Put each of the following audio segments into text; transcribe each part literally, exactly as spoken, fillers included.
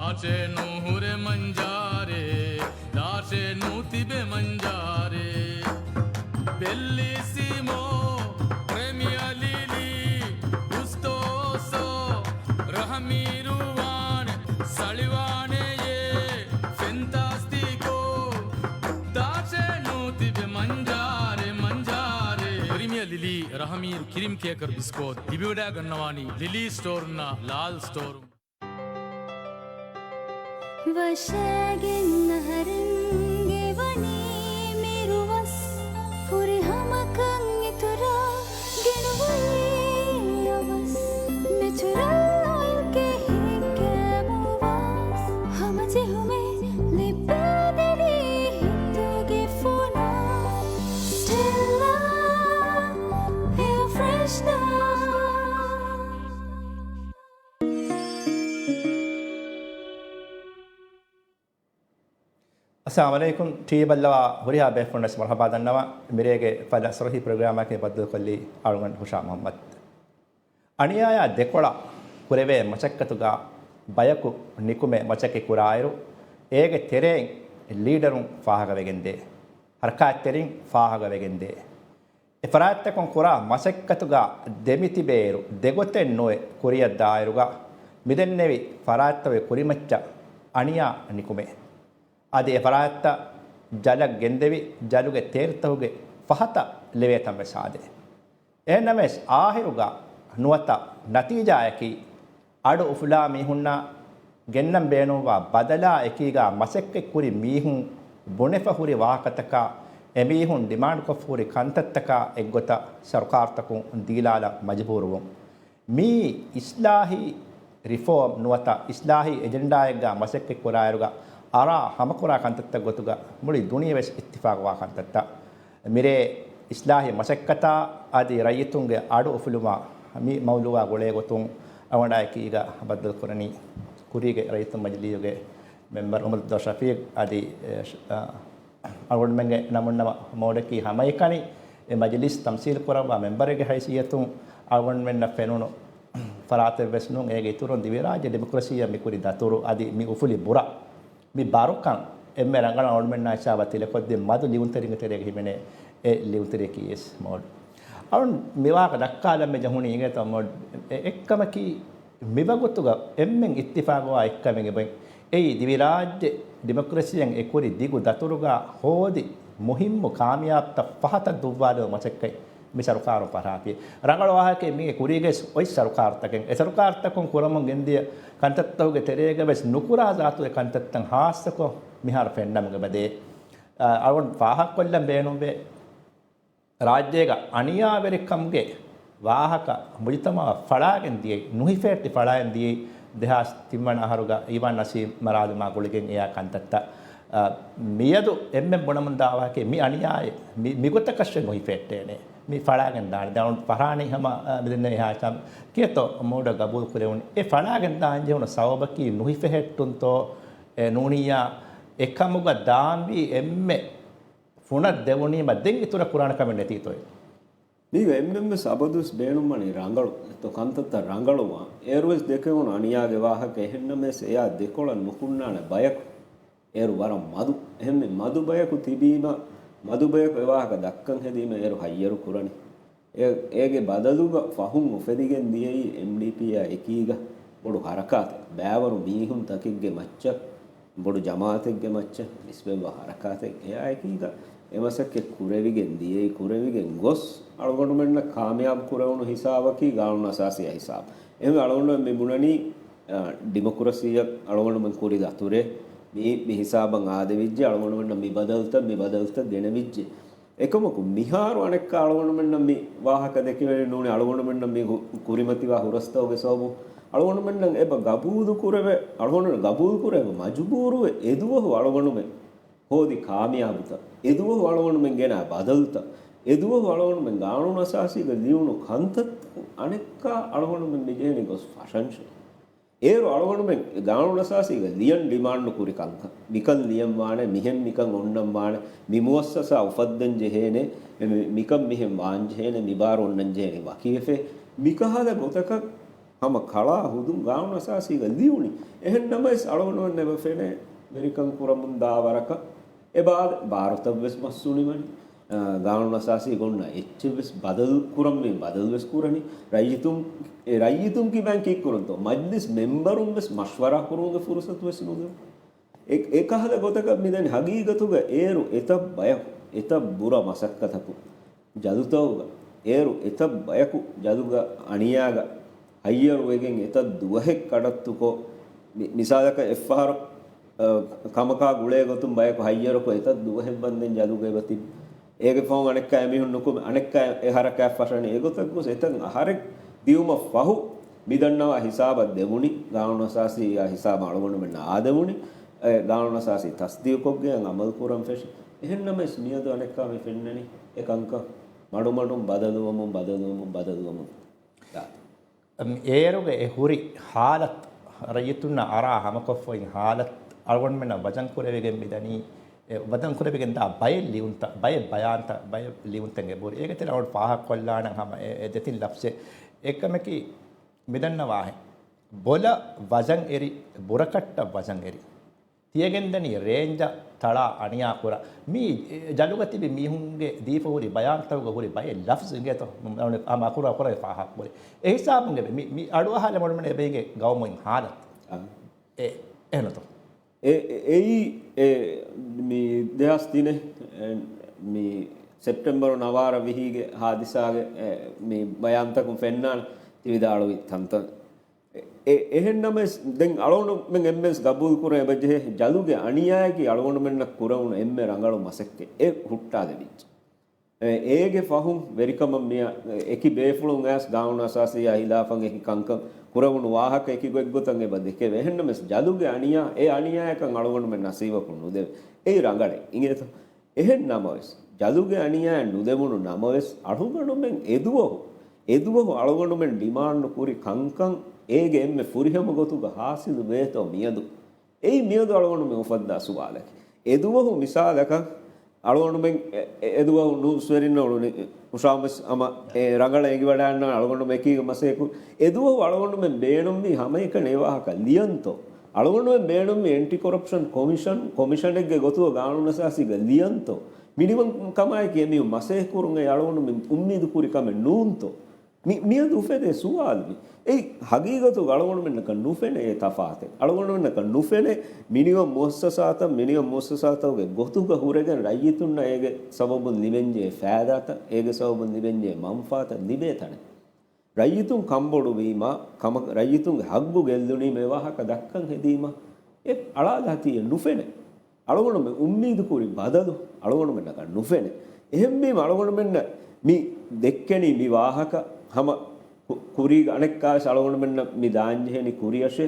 ދާށޭ ނުހުރެ މަންޖާރޭ، ދާށޭ ނުތިބެ މަންޖާރޭ. ބެއްލިސިމޯ، ޕްރެމިއަ ލީގް، ގުސްޓޯސޯ، ރަހަމީރު ވާނެ، ސަޅިވާނެޔޭ، ފެންތާސްތިކޯ. ދާށޭ ނުތިބެ މަންޖާރޭ، މަންޖާރޭ. ޕްރިމިއަ ލިލީ ރަހަމީރު ކްރީމް ކޭކަރ ބިސްކޯތް ލިބިވަޑައިގަންނަވާނީ ލިލީ ސްޓޯރުންނާ ލާލް ސްޓޯރުން. ވަށައިގެން އަހަރެންގެ ވަނީ މިރުވަސް، ފުރިހަމަކަން އިތުރަށް ގެނުވައި އަވަސް. ނެޗުރަލް އޮއިލްގެ ހިތްގައިމުވަސް، ހަމަޖެހުމެއް ލިބޭ ދެނީ ހިތުގެ ފުނަށް. ސްޓެއްލާ އެއާ ފްރެޝްނަރ. އައްސަލާމު ޢަލައިކުމް. ޓީވީ ބައްލަވާ ހުރިހާ ބޭފުޅުންނަށް މަރުޙަބާ ދަންނަވަން. މިރޭގެ ފަދަ ސަރަހީ ޕްރޮގްރާމަކީ ބައްދަލުކޮށްލީ އަޅުގަނޑު ހުށާ މުޙައްމަދު. އަނިޔާޔާ ދެކޮޅަށް ކުރެވޭ މަސައްކަތުގަ ބަޔަކު ނިކުމެ މަސައްކަތް ކުރާއިރު، އޭގެ ތެރެއިން ލީޑަރުން ފާހަގަވެގެންދޭ، ހަރަކާތްތެރިން ފާހަގަވެގެންދޭ. އެ ފަރާތްތަކުން ކުރާ މަސައްކަތުގަ ދެމިތިބޭއިރު، ދެގޮތެއް ނުވެ ކުރިއަށް ދާއިރުގަ މިދެންނެވި ފަރާތްތަކުގެ ކުރިމައްޗަށް އަނިޔާ ނިކުމޭ. އަދި އެ ފަރާތްތައް ޖަލަށް ގެންދެވި، ޖަލުގެ ތޭރުތަކުގެ ފަހަތަށް ލެވޭތަން ވެސް ހާދޭ. އެހެންނަމަވެސް، އާހިރުގަ ނުވަތަ ނަތީޖާއަކީ، އަޑު އުފުލާ މީހުންނަށް ގެންނަން ބޭނުންވާ ބަދަލާ އެކީގަ މަސައްކަތް ކުރި މީހުން ބުނެފަ ހުރި ވާހަކަތަކާ، އެމީހުން ޑިމާންޑްކޮށްފަ ހުރި ކަންތައްތަކާ އެއްގޮތަށް ސަރުކާރުތަކުން ދީލާލަން މަޖުބޫރުވުން. މީ އިސްލާހީ ރިފޯމް ނުވަތަ އިސްލާހީ އެޖެންޑާއެއްގަ މަސައްކަތް ކުރާއިރުގަ އަރާ ހަމަކުރާ ކަންތައްތައް ގޮތުގަ މުޅި ދުނިޔެ ވެސް އިއްތިފާގުވާ ކަންތައްތައް. މިރޭ އިސްލާހީ މަސައްކަތާ އަދި ރައްޔިތުންގެ އަޑު އުފުލުމާ މި މައުލޫއާ ގުޅޭ ގޮތުން އަވަނޑާއެކީގަ ބައްދަލުކުރަނީ ކުރީގެ ރައްޔިތުން މަޖިލީހުގެ މެމްބަރު އުމަރު އަބްދުﷲ ޝަފީޤް އަދި، އެ، ޝ-، އަ، އަޅުގަނޑުމެންގެ ނަމުން ނަމަ މޯޑަކީ ހަމައެކަނި އެ މަޖިލީސް ތަމްސީލް ކުރައްވާ މެމްބަރެއްގެ ހައިސިއްޔަތުން އަޅުގަނޑުމެންނަށް ފެނުނު ފަރާތެއް ވެސް ނޫން. އޭގެ އިތުރުން ދިވެހިރާއްޖެ ޑިމޮކްރަސީއަށް މި ކުރި ދަތުރު އަދި މި އުފުލި ބުރަ މި ބާރުކަން އެންމެ ރަނގަޅަށް އަޅުގަނޑުމެންނާ ހިސާބަށް ތިލަކޮށްދިން މަދު ލިޔުންތެރިންގެ ތެރޭގަ ހިމެނޭ އެ ލިޔުންތެރިޔަކީ އެސް މޯޑް. އަޅުން މިވާހަކަ ދައްކާލަން މި ޖެހުނީ އިނގޭތޯ މޯޑް. އެ-، އެއްކަމަކީ މިވަގުތުގަ އެންމެން އިއްތިފާގުވާ އެއްކަމެއް އެބައި. އެއީ ދިވެހިރާއްޖެ ޑިމޮކްރަސީއަށް އެކުރި ދިގު ދަތުރުގަ ހޯދި މުހިއްމު ކާމިޔާބުތައް ފަހަތަށް ދުއްވާލުމުގެ މަސައްކަތް މި ސަރުކާރުން ފަށާފި. ރަނގަޅު ވާހަކައެއް މީގެ ކުރީގައި އޮތް ސަރުކާރުތަކެއް. އެ ސަރުކާރުތަކުން ކުރަމުން ގެންދިޔަ ކަންތައްތަކުގެ ތެރޭގަ ވެސް ނުކުރާ ޒާތުގެ ކަންތައްތައް ހާއްސަކޮށް މިހާރު ފެންނަމުގެ ބަދޭ. އަ، އަޅުގަނޑު ފާހަގަކޮށްލަން ބޭނުންވޭ. ރާއްޖޭގަ އަނިޔާވެރިކަމުގެ ވާހަކަ މުޖުތަމަޢަށް ފަޅާގެން ދިޔައީ، ނުހިފެހެއްޓި ފަޅާގެން ދިޔައީ، ދެހާސް ތިންވަނަ އަހަރުގަ އީވާން ނަސީމް މަރާލުމާ ގުޅިގެން އެޔާ ކަންތައްތައް. އަ، މިއަދު އެންމެން ބުނަމުންދާ ވާހަކައެއް މި އަނިޔާއެއް، މި، މިގޮތަކަށް ނުހިފެހެއްޓޭނެ. މި ފަޅާގެން ދާނެ. ދެން ފަހާނީ ހަމަ، އަ، މިދެންނެވި ހާސާ ކިޔަތޯ މޯޑަށް ގަބޫލު ކުރެވުނު. އެ ފަޅާގެން ދާން ޖެހުނު ސަބަބަކީ ނުހިފެހެއްޓުންތޯ، އެ ނޫނިއްޔާ އެކަމުގަ ދާންވީ އެންމެ ފުނަށް ދެވުނީމަ ދެން އިތުރަށް ކުރާނެ ކަމެއް ނެތީތޯއޭ. މީގަ އެންމެންވެސް އަބަދުވެސް ބޭނުންވަނީ ރަނގަޅު، އެތޯ ކަންތައްތައް ރަނގަޅުވާން. އޭރުވެސް ދެކެވުނު އަނިޔާގެ ވާހަކަ އެހެންނަމަވެސް އެޔާ ދެކޮޅަށް ނުކުންނާނެ ބަޔަކު. އޭރު ވަރަށް މަދު. އެހެންވެ މަދު ބަޔަކު ތިބީމަ، މަދު ބަޔަކު އެ ވާހަކަ ދައްކަން ހެދީމަ އޭރު ހައްޔަރު ކުރަނީ. އެ-، އޭގެ ބަދަލުގަ ފަހުން އުފެދިގެން ދިޔައީ އެމްޑީޕީއާ އެކީގަ ބޮޑު ހަރަކާތެއް. ބައިވަރު މީހުން ތަކެއްގެ މައްޗަށް، ބޮޑު ޖަމާއަތެއްގެ މައްޗަށް ނިސްބަތްވާ ހަރަކާތެއް. އެއާއެކީގަ އެ މަސައްކަތް ކުރެވިގެން ދިޔައީ، ކުރެވިގެން ގޮސް އަޅުގަނޑުމެންނަށް ކާމިޔާބު ކުރެވުނު ހިސާބަކީ ގާނޫނު އަސާސީއާ ހިސާބު. އެހެންވެ އަޅުގަނޑުމެން މި ބުނަނީ، އަ، ޑިމޮކްރަސީއަށް އަޅުގަނޑުމެން ކުރި ދަތުރޭ. މި، މި ހިސާބަށް އާދެވިއްޖެ. އަޅުގަނޑުމެންނަށް މި ބަދަލުތައް، މި ބަދަލުތައް ގެނެވިއްޖެ. އެކަމަކު މިހާރު އަނެއްކާ އަޅުގަނޑުމެންނަށް މި ވާހަކަ ދެކެވެނީ ނޫނީ އަޅުގަނޑުމެންނަށް މި ހު-، ކުރިމަތިވާ ހުރަސްތަކުގެ ސަބަބުން. އަޅުގަނޑުމެންނަށް އެބަ ގަބޫލު ކުރެވޭ، އަޅުގަނޑުމެން ގަބޫލު ކުރެވޭ މަޖުބޫރުވެ އެދުވަހު އަޅުގަނޑުމެން ހޯދި ކާމިޔާބުތައް، އެދުވަހު އަޅުގަނޑުމެން ގެނާ ބަދަލުތައް، އެދުވަހު އަޅުގަނޑުމެން ގާނޫނު އަސާސީގަ ލިޔުނު ކަންތައްތަކުން އަނެއްކާ އަޅުގަނޑުމެން މިޖެހެނީ ގޮސް ފަށަންށޭ. އޭރު އަޅުގަނޑުމެން ގާނޫނު އަސާސީގަ ލިޔަން ޑިމާންޑު ކުރި ކަންކަން، މިކަން ލިޔަން ވާނެ، މިހެން މިކަން އޮންނަން ވާނެ، މި މުއައްސަސާ އުފައްދަން ޖެހޭނެ، މި، މި، މިކަން މިހެން ވާން ޖެހޭނެ، މި ބާރު އޮންނަން ޖެހޭނެ ވަކިވެފަ، މިކަހަލަ ގޮތަކަށް ހަމަ ކަޅާ ހުދުން ގާނޫނު އަސާސީގަ ލިޔުނީ. އެހެން ނަމަވެސް އަޅުގަނޑުމެން އެބަ ފެނޭ ވެރިކަން ކުރަމުން ދާ ވަރަކަށް އެބާ ބާރުތައް ވެސް މަސް އުނިވަނީ. އާ، ގާނޫނު އަސާސީ ގޮންނަ އެއްޗެއް ވެސް ބަދަލު ކުރަން މި ބަދަލު ވެސް ކުރަނީ. ރައްޔިތުން، އެ ރައްޔިތުން ކިބައިން ކީއްކުރަންތޯ؟ މަޖްލިސް މެމްބަރުން ވެސް މަޝްވަރާ ކުރުމުގެ ފުރުސަތު ވެސް ނުދެވޭ. އެ، އެކަހަލަ ގޮތަކަށް މިދަނީ ހަގީގަތުގަ އޭރު އެތައް ބަޔަކު، އެތައް ބުރަ މަސައްކަތަކު ޖަލުތައުގަ އޭރު އެތައް ބަޔަކު ޖަލުގަ އަނިޔާގަ ހައްޔަރު ވެގެން އެތައް ދުވަހެއް ކަޑައްތުކޮށް، މި-، މިސާލަކަށް އެއްފަހަރު، އަ، ކަމަކާ ގުޅޭ ގޮތުން ބަޔަކު ހައްޔަރުކޮށް އެތައް ދުވަހެއް ވަންދެން ޖަލުގަ އެބަ ތިބި. އޭގެ ފަހުން އަނެއްކާ އެމީހުން ނުކުމެ، އަނެއްކާ އެ ހަރަކާތް ފަށަނީ. އެގޮތަށް ގޮސް އެތަން އަހަރެއް ދިޔުމަށް ފަހު މިދަންނަވާ ހިސާބަށް ދެވުނީ، ގާނޫނު އަސާސީ އާ ހިސާބަށް އަޅުގަނޑުމެންނަށް އާ ދެވުނީ، އެ ގާނޫނު އަސާސީ ތަސްދީގުކޮށްގެން އަމަލު ކުރަން ފެށި. އެހެން ނަމަވެސް މިއަދު އަނެއްކާ މި ފެންނަނީ އެ ކަންކަން މަޑުމަޑުން ބަދަލުވަމުން، ބަދަލުވަމުން، ބަދަލުވަމުން ދާތީ. އޭރުގެ އެ ހުރި ހާލަތު، ރައްޔިތުންނަށް އަރާ ހަމަކޮށްފައި ހާލަތު، އަޅުގަނޑުމެންނަށް ވަޒަން ކުރެވިގެން މިދަނީ، އެ ވަޒަން ކުރެވިގެން ދާ ބައެއް ލިޔުންތައް، ބައެއް ބަޔާންތައް، ބައެއް ލިޔުންތައް އެބަހުރި. އޭގެ ތެރެއަށް އަޅުގަނޑު ފާހަގަކޮށްލާނަން ހަމަ އެ، އެ ދެތިން ލަފްޒެއް. އެއްކަމަކީ، މިދަންނަވާހެން ބޮލަށް ވަޒަން އެރި، ބުރަކަށްޓަށް ވަޒަން އެރި. ތިޔަގެންދަނީ ރޭންޖަށް ތަޅާ އަނިޔާ ކުރާ. މީ ޖަލުގަ ތިބި މީހުންގެ ދީފަ ހުރި ބަޔާންތަކުގަ ހުރި ބައެއް ލަފްޒު އިނގޭތޯ؟ އަ، އަ، އަކުރު އަކުރަށް ފާހަގަކުރި. އެ ހިސާބުން އެބަ މި، މި އަޑުއަހާލެ މޮޑުމަނެ އެބައިގެ ގައުމުއިން ހާލަތު. އަ. އެ، އެހެންތޯ؟ އެ، އެ، އެއީ، އެ، މި ދެހާސް ތިނެއް، އެ، މި ސެޕްޓެމްބަރު ނަވާރަ ވިހީގެ ހާދިސާގެ، އެ، މި ބަޔާންތަކުން ފެންނާނެ ތި ވިދާޅުވި ތަންތަން. އެ، އެ، އެހެން ނަމަވެސް، ދެން އަޅުގަނޑުމެން އެންމެންސް ގަބޫލު ކުރަން އެބަޖެހޭ، ޖަލުގެ އަނިޔާއަކީ އަޅުގަނޑުމެންނަށް ކުރެވުނު އެންމެ ރަނގަޅު މަސައްކަތް އެ ހުއްޓާލެވިއްޖެ. އެ، އޭގެ ފަހުން ވެރިކަމަށް މިއަށް އެކި ބޭފުޅުން އައިސް ގާނޫނު އަސާސީއާ ހިލާފަށް އެކި ކަންކަން ކުރެވުނު ވާހަކަ އެކި ގޮތްގޮތަށް އެބަ ދެކެވޭ. އެހެން ނަމަވެސް، ޖަލުގެ އަނިޔާ، އެ އަނިޔާއަކަށް އަޅުގަނޑުމެން ނަސީބަކުން ނުދެވޭ. އެއީ ރަނގަޅޭ. އިނގޭތޯ؟ އެހެން ނަމަވެސް، ޖަލުގެ އަނިޔާއަށް ނުދެވުނު ނަމަވެސް، އަޅުގަނޑުމެން އެދުވަހު، އެދުވަހު އަޅުގަނޑުމެން ޑިމާންޑު ކުރި ކަންކަން އޭގެ އެންމެ ފުރިހަމަ ގޮތުގަ ހާސިލު ވޭތޯ މިއަދު؟ އެއީ މިއަދު އަޅުގަނޑުމެން އުފައްދާ ސުވާލަކީ. އެދުވަހު މިސާލަކަށް، އަޅުގަނޑުމެން އެ، އެ، އެދުވަހު ނޫސްވެރިންނަށް އުޅުނީ، އުޝާމް ވެސް ހަމަ އެ ރަނގަޅަށް އެނގިވަޑައިގަންނަވާ އަޅުގަނޑުމެން އެކީގަ މަސައްކަތް ކުރި. އެދުވަހު އަޅުގަނޑުމެން ބޭނުންވީ ހަމައެކަނި އެ ވާހަކަ ލިޔަންތޯ؟ އަޅުގަނޑުމެން ބޭނުންވީ އެންޓި ކޮރަޕްޝަން ކޮމިޝަން، ކޮމިޝަނެއްގެ ގޮތުގަ ގާނޫނު އަސާސީގަ ލިޔަންތޯ؟ މިނިވަން ކަމާއެކީ އެމީހުން މަސައްކަތް ކުރުން އެ އަޅުގަނޑުމެން އުއްމީދު ކުރި ކަމެއް ނޫންތޯ؟ މި، މިއަދު އުފެދޭ ސުވާލު މި. އެއީ ހަގީގަތުގަ އަޅުގަނޑުމެންނަކަށް ނުފެނޭ އެ ތަފާތެއް. އަޅުގަނޑުމެންނަކަށް ނުފެނޭ މިނިވަން މުއައްސަސާތައް، މިނިވަން މުއައްސަސާތަކުގެ ގޮތުގަ ހުރެގެން ރައްޔިތުންނަށް އޭގެ ސަބަބުން ލިބެންޖެހޭ ފައިދާތައް، އޭގެ ސަބަބުން ލިބެންޖެހޭ މަންފާތައް ލިބޭ ތަނެއް. ރައްޔިތުން ކަންބޮޑުވީމަ، ކަމަށް ރައްޔިތުންގެ ހައްގު ގެއްލުނީމަ އެ ވާހަކަ ދައްކަން ހެދީމަ، އެ އަޅާލާތީ އެ ނުފެނޭ. އަޅުގަނޑުމެން އުއްމީދު ކުރި ބަދަލު އަޅުގަނޑުމެންނަކަށް ނުފެނޭ. އެހެންވީމަ އަޅުގަނޑުމެންނަށް މި ދެއްކެނީ މި ވާހަކަ ހަމަ ކު-، ކުރީގަ އަނެއްކާވެސް އަޅުގަނޑުމެންނަށް މި ދާންޖެހޭނީ ކުރިއަށޭ.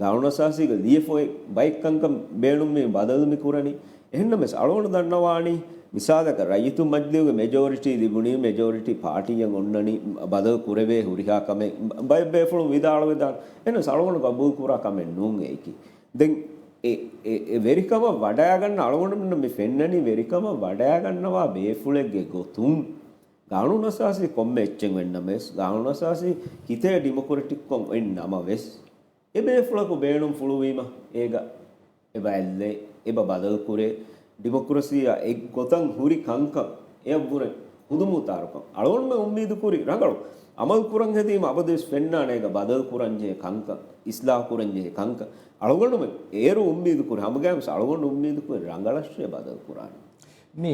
ގާނޫނު އަސާސީގަ ލިޔެފަ އޮތް ބައެއް ކަންކަން ބޭނުންވީ ބަދަލު މި ކުރަނީ. އެހެންނަމަވެސް އަޅުގަނޑު ދަންނަވާނީ، މިސާލަކަށް ރައްޔިތުން މަޖިލީހުގެ މެޖޯރިޓީ ލިބުނީ، މެޖޯރިޓީ ޕާޓީއެއް އޮންނަނީ، ބަދަލު ކުރެވޭ ހުރިހާ ކަމެއް ބައެއް ބޭފުޅުން ވިދާޅުވެދާނެ. އެހެންނަމަވެސް އަޅުގަނޑު ގަބޫލު ކުރާ ކަމެއް ނޫން އެއީކީ. ދެން އެ، އެ، އެ ވެރިކަމަށް ވަޑައިގަންނަ އަޅުގަނޑުމެންނަށް މި ފެންނަނީ ވެރިކަމަށް ވަޑައިގަންނަވާ ބޭފުޅެއްގެ ގޮތުން. ގާނޫނު އަސާސީ ކޮންމެ އެއްޗެއް އޮތްނަމަވެސް، ގާނޫނު އަސާސީ ކިތައް ޑިމޮކްރެޓިކްކޮށް އޮތް ނަމަވެސް، އެ ބޭފުޅަކު ބޭނުންފުޅުވީމަ އޭގަ އެބަ އެއްލޭ، އެބަ ބަދަލުކުރޭ، ޑިމޮކްރަސީއާ އެއްގޮތަށް ހުރި ކަންކަން، އެއަށްވުރެ ޚުދުމުޚްތާރުކަން. އަޅުގަނޑުމެން އުއްމީދުކުރި ރަނގަޅު އަމަލު ކުރަން ހެދީމަ އަބަދުވެސް ފެންނާނެ އޭގަ ބަދަލު ކުރަންޖެހޭ ކަންކަން، އިސްލާހު ކުރަންޖެހޭ ކަންކަން. އަޅުގަނޑުމެން އޭރު އުއްމީދުކުރި ހަމަގައިމުވެސް އަޅުގަނޑު އުއްމީދުކުރި ރަނގަޅަށޭ ބަދަލު ކުރާނެ. މި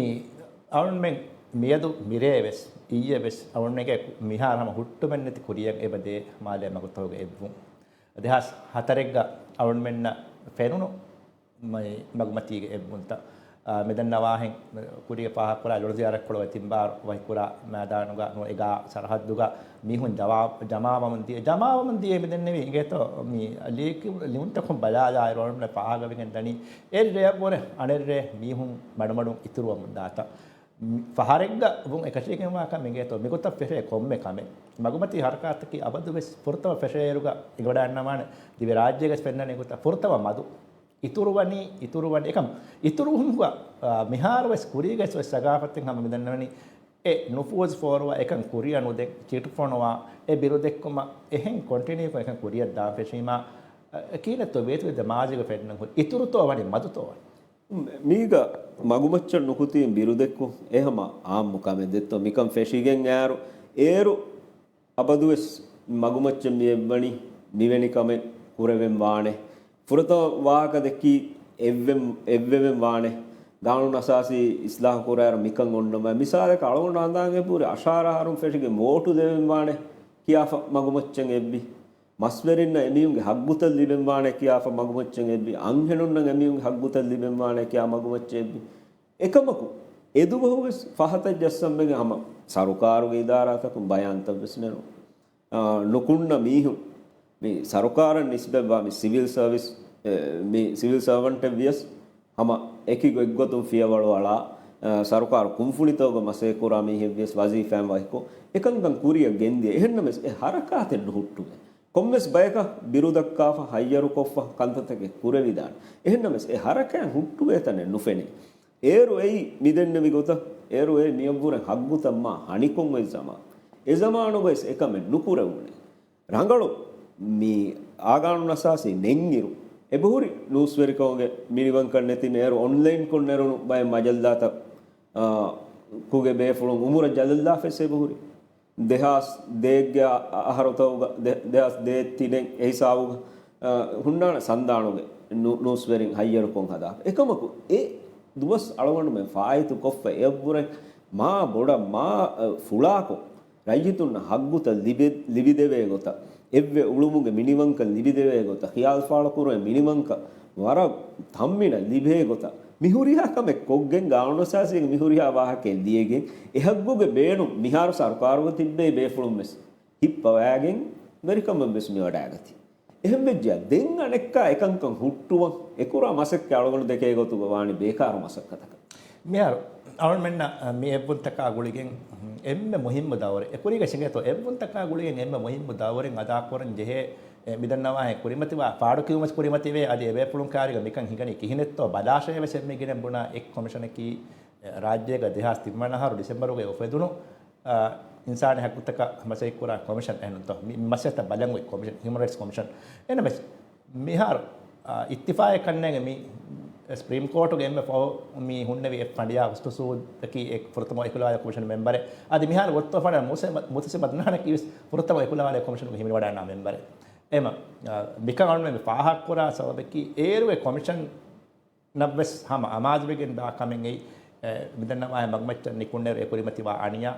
އަޅުގަނޑުމެން މިއަދު މިރޭ ވެސް، އިއްޔެ ވެސް އަޅުގަނޑުމެންގެ މިހާރު ހަމަ ހުއްޓުމެއްނެތި ކުރިއަށް އެބަދޭ މާލޭ މަގުތަކުގެ އެއްވުން. ދެހާސް ހަތަރެއްގަ އަޅުގަނޑުމެންނަށް ފެނުނު މަ-، މަގުމަތީގެ އެއްވުންތައް، އާ، މިދަންނަވާހެން ކުރީގެ ފާހަގަކުރާ ލޮޅު ޒިޔާރަތްކޮޅުގެ ތިންބާރު ވަކިކުރާ މައިދާނުގަ ނުވަ އެގާ ސަރަހައްދުގަ މީހުން ޖަމާ-، ޖަމާވަމުން ދިޔަ، ޖަމާވަމުން ދިޔަ މިދެންނެވި އިނގޭތޯ މި ލިޔެކި-، ލިޔުންތަކުން ބަލާލާއިރު އަޅުގަނޑުމެން ފާހަގަވެގެން ދަނީ އެއްރެއަށްވުރެ އަނެއްރޭ މީހުން މަޑުމަޑުން އިތުރުވަމުން ދާތަން. ފަހަރެއްގަ ވުން އެކަށީގެންވާކަން އިނގޭތޯ މިގޮތަށް ފެށޭ ކޮންމެ ކަމެއް. މަގުމަތީ ހަރަކާތަކީ އަބަދުވެސް ފުރަތަމަ ފެށޭއިރުގަ އިނގިވަޑައިގަންނަވާނެ ދިވެ ރާއްޖޭގަސް ފެންނަނީ ގޮތަށް ފުރަތަމަ މަދު. އިތުރުވަނީ، އިތުރުވަނީ، އެކަމް އިތުރުވުމުގަ، އާ، މިހާރުވެސް ކުރީގަސް ވެސް ސަގާފަތެއް ހަމަ މިދަންނަވަނީ އެ ނުފޫޒު ފޯރުވާ އެކަން ކުރިއަށް ނުދޭ، ޗިޓުފޮނުވާ އެ ބިރުދެއްކުމަށް އެހެން ކޮންޓިނިއުކޮށް އެކަން ކުރިއަށް ދާން ފެށީމާ، އެ، ކީނެއްތޯ ވޭތުވެދިޔަ މާޒީގަ ފެންނަން ހުރި؟ އިތުރުތޯ ވަނީ މަދުތޯ ވަނީ؟ މީގަ މަގުމައްޗަށް ނުކުތީން ބިރުދެއްކުން އެ ހަމަ އާއްމު ކަމެއް ދެއްތޯ؟ މިކަން ފެށިގެން އޭރު، އޭރު އަބަދުވެސް މަގުމައްޗަށް މި އެއްވަނީ މިވެނި ކަމެއް ކުރެވެން ވާނެ. ފުރަތަމަ ވާހަކަ ދެއްކީ އެއްވެ-، އެއްވެވެން ވާނެ. ގާނޫނު އަސާސީ އިސްލާހު ކުރާއިރު މިކަން އޮންނަމާ. މިސާލަކަށް އަޅުގަނޑު އަނދާން އެބަހުރި އަށާރަ އަހަރުން ފެށިގެން ވޯޓު ދެވެން ވާނެ ކިޔާފަ މަގުމައްޗަށް އެއްވި. މަސްވެރިންނަށް އެމީހުންގެ ހައްގުތައް ލިބެން ވާނެ ކިޔާފަ މަގުމައްޗަށް އެއްވި. އަންހެނުންނަށް އެމީހުންގެ ހައްގުތައް ލިބެން ވާނެ ކިޔާ މަގުމައްޗަށް އެއްވި. އެކަމަކު، އެދުވަހުވެސް ފަހަތަށް ޖައްސަންވެގެން ހަމަ ސަރުކާރުގެ އިދާރާތަކުން ބަޔާންތައްވެސް ނެރުނު. އާ، ނުކުންނަ މީހުން، މި ސަރުކާރަށް ނިސްބަތްވާ މި ސިވިލް ސަރވިސް، އެ، މި ސިވިލް ސަރވަންޓެއް ވިޔަސް، ހަމަ އެކި ގޮތްގޮތުން ފިޔަވަޅު އަޅާ، އަ، ސަރުކާރު ކުންފުނިތަކުގަ މަސައްކަތްކުރާ މީހެއްވިޔަސް ވަޒީފާއިން ވަކިކޮށް، އެކަންކަން ކުރިއަށް ގެންދިޔަ. އެހެންނަމަވެސް އެ ހަރަކާތެއް ނުހުއްޓުވޭ. ކޮންމެސް ބަޔަކަށް ބިރުދައްކާފަ، ހައްޔަރުކޮށްފަ ކަންތައްތަކެއް ކުރެވިދާނެ. އެހެންނަމަވެސް އެ ހަރަކާތް ހުއްޓުވޭ ތަނެއް ނުފެނޭ. އޭރު އެއީ މިދެންނެވި ގޮތަށް، އޭރު އެއީ މިއަށްވުރެ ހައްގުތައް މާ ހަނިކޮށް އޮތް ޒަމާން. އެ ޒަމާނުގައިސް އެކަމެއް ނުކުރެވުނޭ. ރަނގަޅު މި އާގާނޫނު އަސާސީ ނެތްއިރު، އެބަހުރި ނޫސްވެރިކަމުގެ މިނިވަންކަން ނެތި އޭރު އޮންލައިންކޮށް ނެރުނު ބައެއް މަޖައްލާތައް، އާ، ކުގެ ބޭފުޅުން އުމުރަށް ޖަލަށްލާފައިސް އެބަހުރި. ދެހާސް ދޭއްގެ އަ-، އަހަރުތަކުގަ، ދެ-، ދެހާސް ދޭއް ތިނެއް އެ ހިސާބުގަ، އާ، ހުންނާނެ ސަންދާނުގެ ނޫ-، ނޫސްވެރިން ހައްޔަރުކޮށް ހަދާފަ. އެކަމަކު، އެ ދުވަސް އަޅުގަނޑުމެން ފާއިތުކޮށްފަ އެއަށްވުރެ މާ ބޮޑަށް މާ، އަ، ފުޅާކޮށް، ރައްޔިތުންނަށް ހައްގުތައް ލިބި-، ލިބިދެވޭ ގޮތަށް، އެއްވެ އުޅުމުގެ މިނިވަންކަން ލިބިދެވޭ ގޮތަށް، ޚިޔާލުފާޅުކުރުމުގެ މިނިވަންކަން ވަރަށް ތަންމިނަށް ލިބޭ ގޮތަށް، މި ހުރިހާ ކަމެއް ކޮށްގެން، ގާނޫނުއަސާސީގެ މި ހުރިހާ ވާހަކައެއް ލިޔެގެން، އެ ހައްގުގެ ބޭނުން މިހާރު ސަރުކާރުގަ ތިއްބެވި ބޭފުޅުން ވެސް ހިއްޕަވައިގެން ވެރިކަމަށް ވެސް މިވަޑައިގަތީ. އެހެންވެއްޖެޔާ، ދެން އަނެއްކާ އެކަންކަން ހުއްޓުވަން އެކުރާ މަސައްކަތް އަޅުގަނޑު ދެކޭ ގޮތުގަ ވާނީ ބޭކާރު މަސައްކަތަކަށް. މިހާރު އަޅުގަނޑުމެންނަށް، އަ، މި އެއްވުންތަކާ ގުޅިގެން، އެންމެ މުހިއްމު ދައުރެއް، އެކުރީގަ އެނގޭތޯ، އެއްވުންތަކާ ގުޅިގެން އެންމެ މުހިއްމު ދައުރެއް އަދާކުރަން ޖެހޭ، އެ، މިދަންނަވާހެން ކުރިމަތިވާ، ފާޑުކިޔުމަށް ކުރިމަތިވޭ، އަދި އެބޭފުޅުން ކާރިގަ މިކަން ހިނގަނީ ކިހިނެއްތޯ ބަލާށޭވެސް އެންމެ ގިނަ ބުނާ އެއް ކޮމިޝަނަކީ، އެ، ރާއްޖޭގަ ދެހާސް ތިންވަނަ އަހަރު ޑިސެމްބަރުގަ އުފެދުނު، އާ، އިންސާނީ ހައްގުތަކަށް މަސައްކަތްކުރާ ކޮމިޝަން އެހެންތޯ؟ މި މަސައްކަތަށް ބަލަން އޮތް ކޮމިޝަން، ހިއުމަން ރައިޓްސް ކޮމިޝަން. އެންމެ މިހާރު، އާ، އިއްތިފާގެއް ކަންނޭނގެ މި ސްޕްރީމް ކޯޓުގެ އެންމެ ފަހު މި ހުންނެވި އެއް ފަނޑިޔާ ހުސްނު ސޫދަކީ އެ ފުރަތަމަ އެކުލަވާލެއް ކޮމިޝަން މެމްބަރެއް. އަދި މިހާރު ގޮއްތޯ ފަނޑިޔާ މުސެ-، މުތަސިމް އަދްނާނަކީ ވެސް ފުރަތަމަ އެކުލަވާލެއް ކޮމިޝަނުގެ ހިމެނިވަޑައިގަންނަވާ މެމްބަރެއް. އެމަ، އާ، މިކަން އަޅުގަނޑުމެން ފާހަގަކުރާ ސަބަބަކީ އޭރު އެ ކޮމިޝަން ނަށްވެސް ހަމަ އަމާޒުވެގެން ދާ ކަމެއް އެއީ، އެ، މިދަންނަވާ މަގުމައްޗަށް ނިކުންނޭރު އެ ކުރިމަތިވާ އަނިޔާ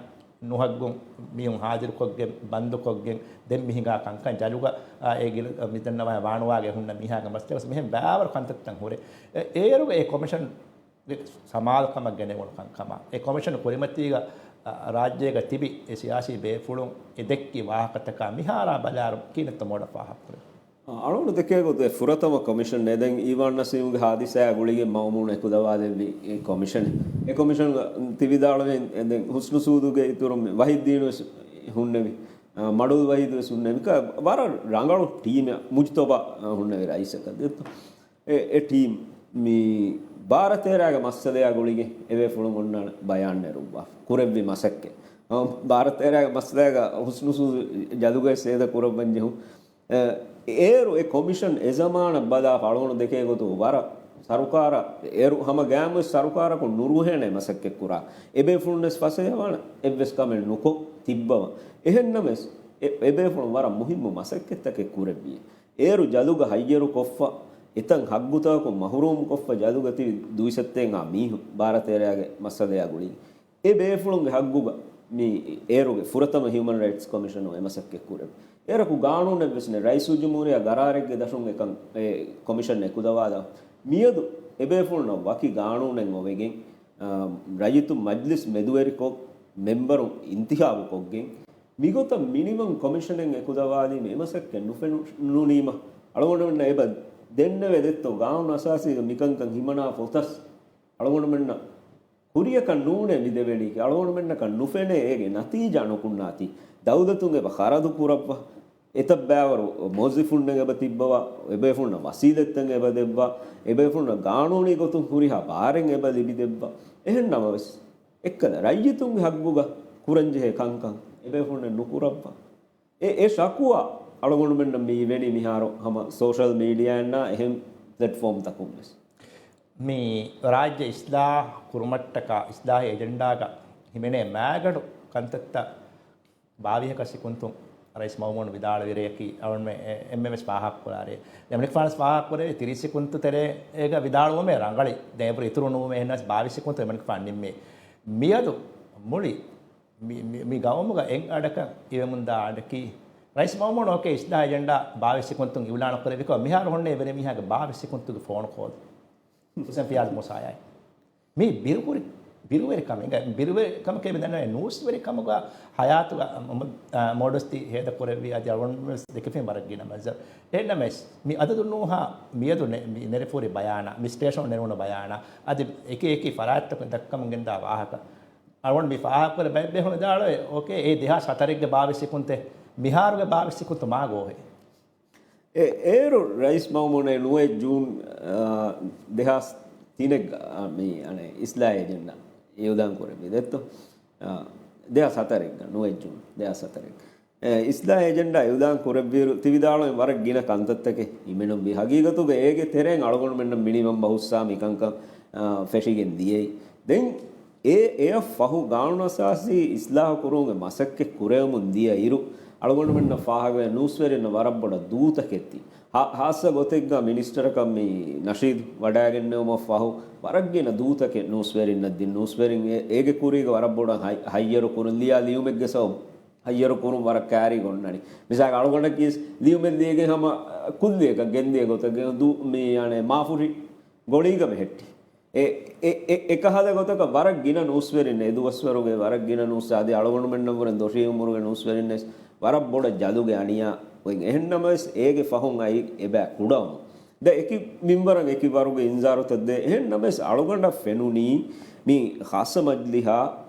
ނުހައްގުން މީހުން ހާޒިރުކޮށްގެން، ބަންދުކޮށްގެން، ދެން މި ހިނގާ ކަންކަން ޖަލުގަ، އާ، އެ ގިނަ، މިދަންނަވާ ވާނުވާގެ ހުންނަ މީހާގެ މައްސަލަ ވެސް މިހެން ބާވަރު ކަންތައްތައް ހުރޭ. އެ، އޭރުގަ އެ ކޮމިޝަން ސަމާލުކަމަށް ގެނެވުނު ކަންކަމާ، އެ ކޮމިޝަން ކުރިމަތީގަ، އާ، ރާއްޖޭގަ ތިބި އެ ސިޔާސީ ބޭފުޅުން އެ ދެއްކި ވާހަކަތަކާ މިހާރާ ބަލާއިރު ކިހިނެއްތޯ މޮޑަށް ފާހަގަކުރެވޭ؟ އަޅުގަނޑު ދެކޭ ގޮތުން އެ ފުރަތަމަ ކޮމިޝަން އެ ދެން އީވާން ނަސީމުގެ ހާދިސާއާ ގުޅިގެން މައުމޫން އެކުލަވާލެއްވި އެ ކޮމިޝަން. އެ ކޮމިޝަން ތި ވިދާޅުވީ އެ ދެން ހުސްނު ސޫދުގެ އިތުރުން ވަހީދީނު ވެސް ހުންނެވި، އާ، މަޑޫލް ވަހީދު ވެސް ހުންނެވި. ވަރަށް ރަނގަޅު ޓީމެއް މުޖްތަބާ، އާ، ހުންނެވި ރައީސަކަށް ދެއްތޯ. އެ، އެ ޓީމް މި ބާރަތޭރާގެ މައްސަލަޔާ ގުޅިގެން އެބޭފުޅުން އޮންނާނެ ބަޔާން ނެރުއްވާ ކުރެއްވި މަސައްކަތް. އާ، ބާރަތޭރާގެ މައްސަލަޔާގަ ހުސްނު ސޫދު ޖަލުގައި ސޭދަ ކުރައްވަން ޖެހުން. އެ، އޭރު އެ ކޮމިޝަން އެ ޒަމާނަށް ބަލާފަ އަޅުގަނޑު ދެކޭ ގޮތުން ވަރަށް ސަރުކާރަށް އޭރު ހަމަ ގައިމުވެސް ސަރުކާރަކުން ނުރުހޭނެ މަސައްކަތްކުރާ. އެބޭފުޅުންވެސް ފަސޭހަވާނެ އެއްވެސް ކަމެއް ނުކޮށް ތިއްބަވަން. އެހެންނަމަވެސް އެ، އެބޭފުޅުން ވަރަށް މުހިއްމު މަސައްކަތްތަކެއް ކުރެއްވިއޭ. އޭރު ޖަލުގަ ހައްޔަރުކޮށްފަ، އެތައް ހައްގުތަކުން މަހުރޫމްކޮށްފަ ޖަލުގަ ތިބި ދުއިސައްތައެއްހާ މީހުން ބާރަތޭރާގެ މައްސަލަޔާ ގުޅި އެ ބޭފުޅުންގެ ހައްގުގަ މި އޭރުގެ ފުރަތަމަ ހިއުމަން ރައިޓްސް ކޮމިޝަނުން އެ މަސައްކަތް ކުރެވި. އޭރަކު ގާނޫނެއްވެސް ނެ، ރައީސުލްޖުމްހޫރިއްޔާ ގަރާރެއްގެ ދަށުން އެކަން އެ ކޮމިޝަން އެކުލަވާލާ. މިއަދު އެބޭފުޅުންނަށް ވަކި ގާނޫނެއް އޮވެގެން، އާ، ރައްޔިތުން މަޖްލިސް މެދުވެރިކޮށް، މެމްބަރުން އިންތިހާބުކޮށްގެން، މިގޮތަށް މިނިވަން ކޮމިޝަނެއް އެކުލަވާލީމަ އެމަސައްކަތް ނުފެނުނީމަ، އަޅުގަނޑުމެންނަށް އެބަ ދެންނެވެ ދެއްތޯ ގާނޫނު އަސާސީގަ މިކަންކަން ހިމަނާފަ އޮތަސް، އަޅުގަނޑުމެންނަށް ކުރިޔަކަށް ނޫނޭ މި ދެވެނީކީ، އަޅުގަނޑުމެންނަކަށް ނުފެނޭ އޭގެ ނަތީޖާ ނުކުންނާތީ. ދައުލަތުން އެބަ ޚަރަދު ކުރައްވާ، އެތައް ބައިވަރު މުވައްޒަފުންނެއް އެބަ ތިއްބަވާ، އެބޭފުޅުންނަށް ވަސީލަތްތައް އެބަ ދެއްވާ، އެބޭފުޅުންނަށް ގާނޫނީ ގޮތުން ހުރިހާ ބާރެއް އެބަ ލިބިދެއްވާ. އެހެން ނަމަވެސް، އެއްކަލަ ރައްޔިތުންގެ ހައްގުގަ ކުރަންޖެހޭ ކަންކަން އެބޭފުޅުންނެއް ނުކުރައްވާ. އެ، އެ ޝަކުވާ އަޅުގަނޑުމެންނަށް މި އިވެނީ މިހާރު ހަމަ ސޯޝަލް މީޑިއާއިންނާ އެހެން ޕްލެޓްފޯމްތަކުން ވެސް. މި ރާއްޖެ އިސްލާހް ކުރުމަށްޓަކާ އިސްލާހީ އެޖެންޑާގަ ހިމެނޭ މާގަނޑު ކަންތައްތައް ބާވީހަކަށް ސިކުންތުން ރައީސް މައުމޫނު ވިދާޅުވިރެއަކީ އަޅުންމެ އެ-، އެންމެންވެސް ފާހަގަކުރާރޭ. އެމަނިކުފާނުވެސް ފާހަގަކުރެއްވި ތިރީސް ސިކުންތު ތެރޭގަ ވިދާޅުވުމޭ ރަނގަޅި. ދެން އެބުރި އިތުރު ނުވުމޭ އެހެންނަސް ބާވީސް ސިކުންތު އެމަނިކުފާނު ނިންމޭ. މިއަދު މުޅި މި، މި، މި ގައުމުގަ އެއް އަޑަކަށް އިވެމުންދާ އަޑަކީ، ރައީސް މައުމޫނު އޯކޭ އިސްލާހް އެޖެންޑާ ބާވީސް ސިކުންތުން އިއުލާނު ކުރެއްވިކޮށް، މިހާރު ހުންނެވި ވެރިމީހާގެ ބާވީސް ސިކުންތުގެ ފޯނު ކޯލް ހުސެން ފިޔާޒް މޫސާއާއި. މީ ބިރުހުރި، ބިރުވެރިކަމެއް. ބިރުވެރިކަމަކޭ މި ދަންނަވަނީ ނޫސްވެރިކަމުގަ ހަޔާތުގަ، އަ، މޮ-، އަ، މޯޑެސްޓީ ހޭދަ ކުރެއްވި އަދި އަޅުގަނޑު ވެސް ދެކެފިން ވަރަށް ގިނަ މަންޒަރު. އެހެންނަމަވެސް، މި އަދަދު ނޫހާ މިއަދު ނެ-، މި ނެރެފުރި ބަޔާނާ، މި ސްޓޭޝަން ނެރުނު ބަޔާނާ، އަދި އެކި އެކި ފަރާތްތަކުން ދައްކަމުން ގެންދާ ވާހަކަ. އަޅުގަނޑު މި ފާހަގަކުރެ ބައެއް ބޭފުޅުން ވިދާޅުވޭ، އޯކޭ، އެ ދެހާސް ހަތަރެއްގެ ބާވީސް ސިކުންތެއް މިހާރުގެ ބާވީސް ސިކުންތު މާ ގޯހޭ. އެ-، އޭރު ރައީސް މައުމޫނު ނުވައެއް ޖޫން، އާ، ދެހާސް ތިނެއްގަ، އާ، މި އަނެއް އިސްލާހީ އެޖެންޑާ އިއުލާން ކުރެއްވި ދެއްތޯ؟ އާ، ދެހާސް ހަތަރެއްގަ، ނުވައެއް ޖޫން ދެހާސް ހަތަރެއްގަ. އެ، އިސްލާހީ އެޖެންޑާ އިއުލާން ކުރެއްވިއިރު ތި ވިދާޅުވި ވަރަށް ގިނަ ކަންތައްތަކެއް ހިމެނުންވީ. ހަގީގަތުގަ އޭގެ ތެރެއިން އަޅުގަނޑުމެންނަށް މިނިވަން ބަހުއްސާ މިކަންކަން، އާ، ފެށިގެން ދިޔައީ. ދެން އެ، އެއަށް ފަހު ގާނޫނުއަސާސީ އިސްލާހު ކުރުމުގެ މަސައްކަތް ކުރެވެމުން ދިޔަ އިރު، އަޅުގަނޑުމެންނަށް ފާހަގަވޭ ނޫސްވެރިންނަށް ވަރަށް ބޮޑަށް ދޫތަކެއް ތި. ހާ-، ހާއްސަ ގޮތެއްގަ މިނިސްޓަރަކަށް މި ނަޝީދު ވަޑައިގެންނެވުމަށް ފަހު، ވަރަށް ގިނަ ދޫތަކެއް ނޫސްވެރިންނަށް ދިން. ނޫސްވެރިން އެ-، އޭގެ ކުރީގަ ވަރަށް ބޮޑަށް ހައް-، ހައްޔަރު ކުރުން ލިޔާ ލިޔުމެއްގެ ސަބަބު ހައްޔަރު ކުރުން ވަރަށް ކައިރީގަ އޮންނަނީ. މިސާލަކަށް އަޅުގަނޑަކީ ލިޔުމެއް ލިޔެގެން ހަމަ ކުއްލިއަކަށް ގެންދިޔަ ގޮތަށް ދޫ-، މި އަނެއް މާފުށި ގޮޅީގަ ބެހެއްޓި. އެ، އެ، އެ، އެކަހަލަ ގޮތަކަށް ވަރަށް ގިނަ ނޫސްވެރިން، އެ ދުވަސްވަރުގެ ވަރަށް ގިނަ ނޫސް، އަދި އަޅުގަނޑުމެންނަށްވުރެން ދޮށީ އުމުރުގެ ނޫސްވެރިންވެސް ވަރަށް ބޮޑަށް ޖަލުގެ އަނިޔާ އޮތް. އެހެންނަމަވެސް އޭގެ ފަހުން އައި އެބަ ކުޑަވަމުން. ދެ އެކި މިންވަރަށް އެކި ވަރުގެ އިންޒާރުތައް ދޭ. އެހެންނަމަވެސް އަޅުގަނޑަށް ފެނުނީ މި ޚާއްޞަ މަޖިލީހާ،